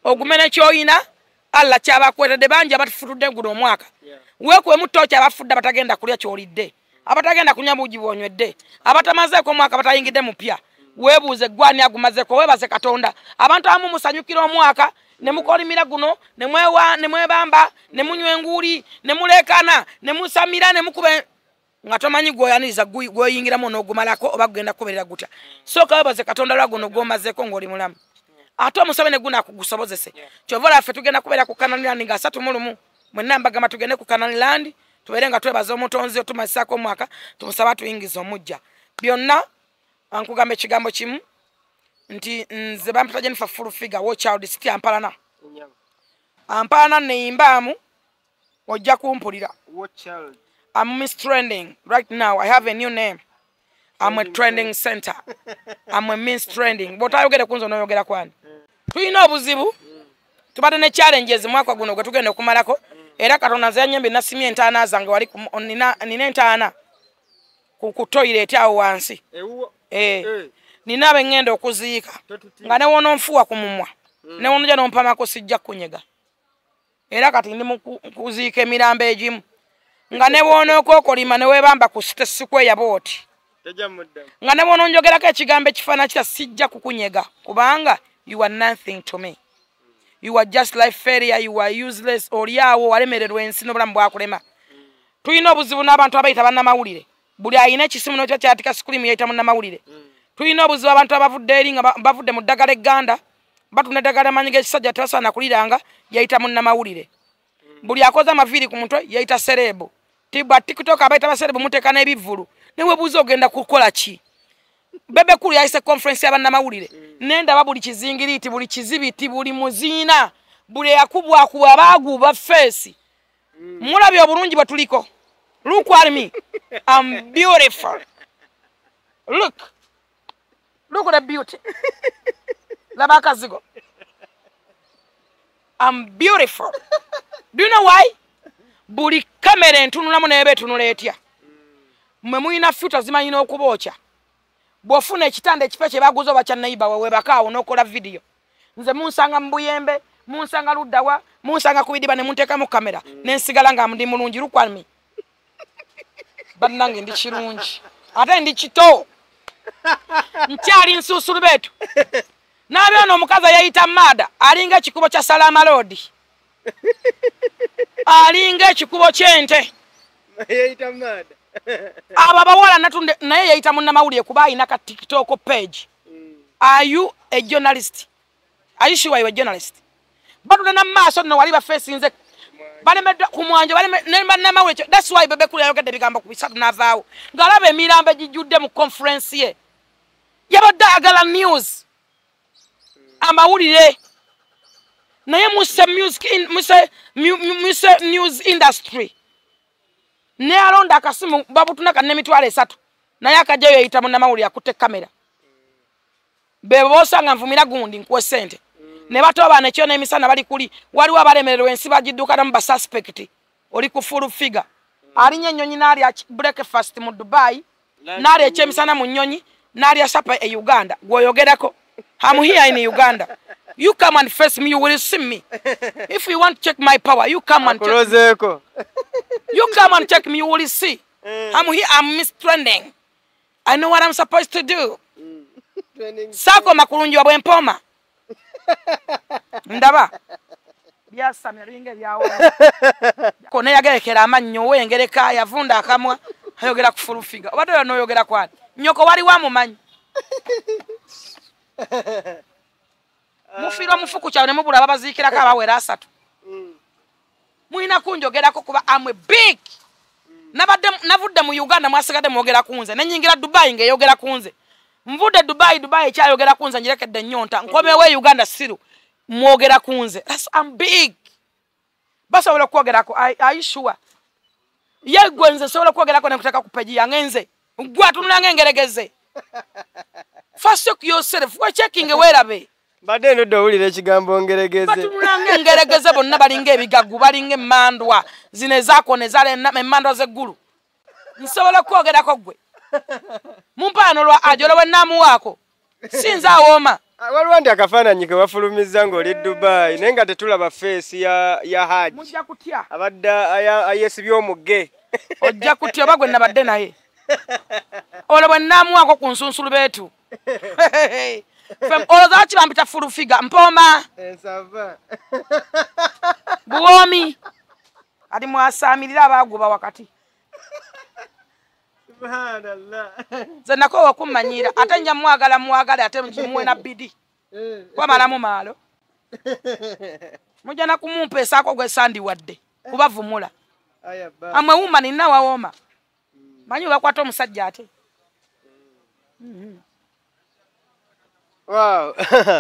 ogume ne ky'oyina. Allah kyabakwetedde bangi abatufutudde guno omwaka. Weekuwemu ttooki abafudde abatagenda kulya ky'olidde, abatagenda kunywa buugi bw'onywedde, abatamazeeko omwaka, abatayingidde mupya. Weebuuze gwani agumazeeko, weebaze Katonda. Abantu abamu musanyukira omwaka ne mukolimira guno, ne mwewa, ne mwebamba, ne munywa enguuli, ne muleekana, ne musamira, ne mukuba nga tomanyi gw'oyaniriza gw'oyingiramu n'ogumalako oba gugenda kukubeerera gutya. Sooka weebaze Katonda lwa guno gw'omazeeko ng'oli mulamu, ate omusabe ne guno akugusobozese. Kyova olaba ffe tugenda kubeera ku Canaan Land nga 31. Mwenna mbagamba tugende ku Canaan Land, tubeere nga twebaza omutonzi otumazisaako omwaka, tumusabe atuyingize omujja. Byonna nkugamba ekigambo kimu nti nze bampita Jennifer Full Figure, war child, siti ampalana. Ampalana neyimbaamu ojja kumpulira. I'm Miss Trending right now. I have a new name. I'm a trending center. I'm a Miss Trending. Bw'otayogere ku nze onooyogera kwani? Tulina obuzibu, tubadde ne challenges mwaka guno gwe tugenda okumalako. Era Katonda nze yannyambye nasimye entaana zange wali nina entaana ku toilet awo wansi. Nina ab'eŋŋenda okuziika nga ne wononfuwa ku mumwa, ne wonojja n'ompamako sijja kunyega. Era kati ndi mu kuziika emirambo egimu nga ne bw'onookookolima ne weebamba ku sikweya bw'oti, nga ne bw'ononjogerako ekigambo ekifaanana kitya sijja kukunyega, kubanga you are nothing to me. You are just life failure, you are useless. Oli awo walemererwa ensi n'obulamu bwakulema. Tulina obuzibu n'abantu abayita bannamawulire. Buli alina ekisimu n'okyo kyatika sikulimu yayita munnamawulire. Tulina obuzibu abantu abavudde eri nga bavudde mu ddagala egganda, batunda eddagala amaanyi g'ekisajja tebasaana kuliranga, yayita munnamawulire. Buli akoze amaviiri ku mutwe yayita serebu. Tibwa TikTok abayita baserebu muteeka n'ebivvulu. Ne weebuuza ogenda kukola ki? Bebe Cool yayise conference y'abannamawulire. Nendaba buli kizingiriiti, buli kizibiti, buli muziina, buli eyakubwakubwa abaaguba feesi. Mulabye obulungi bwe tuliko. Look at me. I'm beautiful. Look. Look at the beauty. Laba akazigo. I'm beautiful. Do you know why? Buli kamera entunulamu n'eba etunula etya. Mmwe mulina filter zimanyi n'okubookya. Bw'ofuna ekitanda ekipya kye baguze oba kya neighbor we weebaka awo n'okola video. Nze munsanga mu Buyembe, munsanga luddawa, munsanga ku bidiba ne munteekamu kamera, ne nsigala nga ndi mulungi. Look at me. Bannange ndi kirungi. Ate ndi kito. Nkyali nsuusulu beetu. N'abyona omukazi ayeyita Maada alinga ekikubo kya Salama Road. Alinga ekikubo ky'ente. Yeyita Maada. Abo abawala natunde naye yeyita munnamawulire kuba alina ka TikTok page. Are you a journalist? Are you sure you are a journalist? Batunda na maaso nno wali bafeesinze balemeddwa ku mwanjo, ne bannamawulire. That's why Bebe Cool yayogedde ebigambo ku 3 n'avaawo ng'alaba emirambo egijjudde mu conference ye. Yabadde ayagala news, amawulire, naye muse music in, muse, muse news industry. Ne alonda akasimu babutuna kanne 30,000 naye akajjayo yeyita munnamawulire akutte kamera. Be boosanga nvumira gundi nkuwe ssente. Ne batoba nekyo n'emisana bali kuli, waliwo abalemererwa ensi bagiddukanamu ba suspect. Oli ku full figure. Alinnya ennyonyi n'alya breakfast mu Dubai, n'alya ekyemisana mu nnyonyi, n'alya supper e Uganda. Gw'oyogerako. I'm here in Uganda. You come and face me, you will see me. If you want to check my power, you come and check me. Akulozeeko. You come and check me, you will see. I'm here, I'm Miss Trending. I know what I'm supposed to do. Trending. Saakoma kulungi bwe mpoma. Ndaba. Byasamya biringa ebyawo. Kone yagerekera amannyo wengereka yavunda akamwa ayogera ku full figure. Obadde oyo n'oyogera kwani? Nnyoko wali wamumanyi. Mufiirwa mufuku kyawe ne mubula ababaziikirako abawera 3. Mulina kunjogerako kuba I'm a big. Nabadde navudde mu Uganda mwasigadde mwogera ku nze, nenyingira Dubai ng'eyogera ku nze. Nvudde Dubai, Dubai ekyayogera ku nze, ngirekedde ennyonta. Nkomewo e Uganda siru mwogera ku nze. That's, I'm big. Basobola okwogerako, are you sure? Ye gwe nze nsobola okwogerako nekuteeka ku page yange nze. Gwe atunula ng'engeregeze. First check yourself, we checking weerabe. Mbadde ndodde owulira ekigambo ngeregeze. Batunula ng'engeregeze bonna balinga ebigaggu, balinga emmandwa. Zino ezaakona ezaala emmandwa z'eggulu. Nsobola okwogerako ggwe. Mumpaano lwa ajo olwo bwe nnaamuwaako. Si nze awooma. Waliwo nti akafaananyi ke wafulumizza ng'oli Dubai naye nga tetulaba feesi ya Haji. Mujja kutya. Abadde ayeesibye omugge. Ojja kutya oba gwe nabadde naye. Olwo bwe nnaamuwaako ku nsunsulu beetu. Olwo lwaki bampita full figure? Mpooma. Ensava. Buwoomi. Ati mwasaamirira abaaguba wakati. Subhanallah. Nze nakoowa okummanyiira ate nja mwagala mwagale ate muwe na bidi. Kwamalamu maalo. Mujja na kumumpeesaako gwe sandiwadde kubavumula. Amwe wuma nina wawooma. Manyi bakwata omusajja ate. Wow.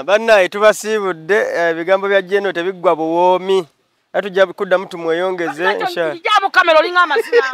Bannaye tubasiibudde ebigambo bya Jeno tebiggwa buwoomi. Era tujja kuddamu tumweyongeze. Njaamu kamera olinga amazima.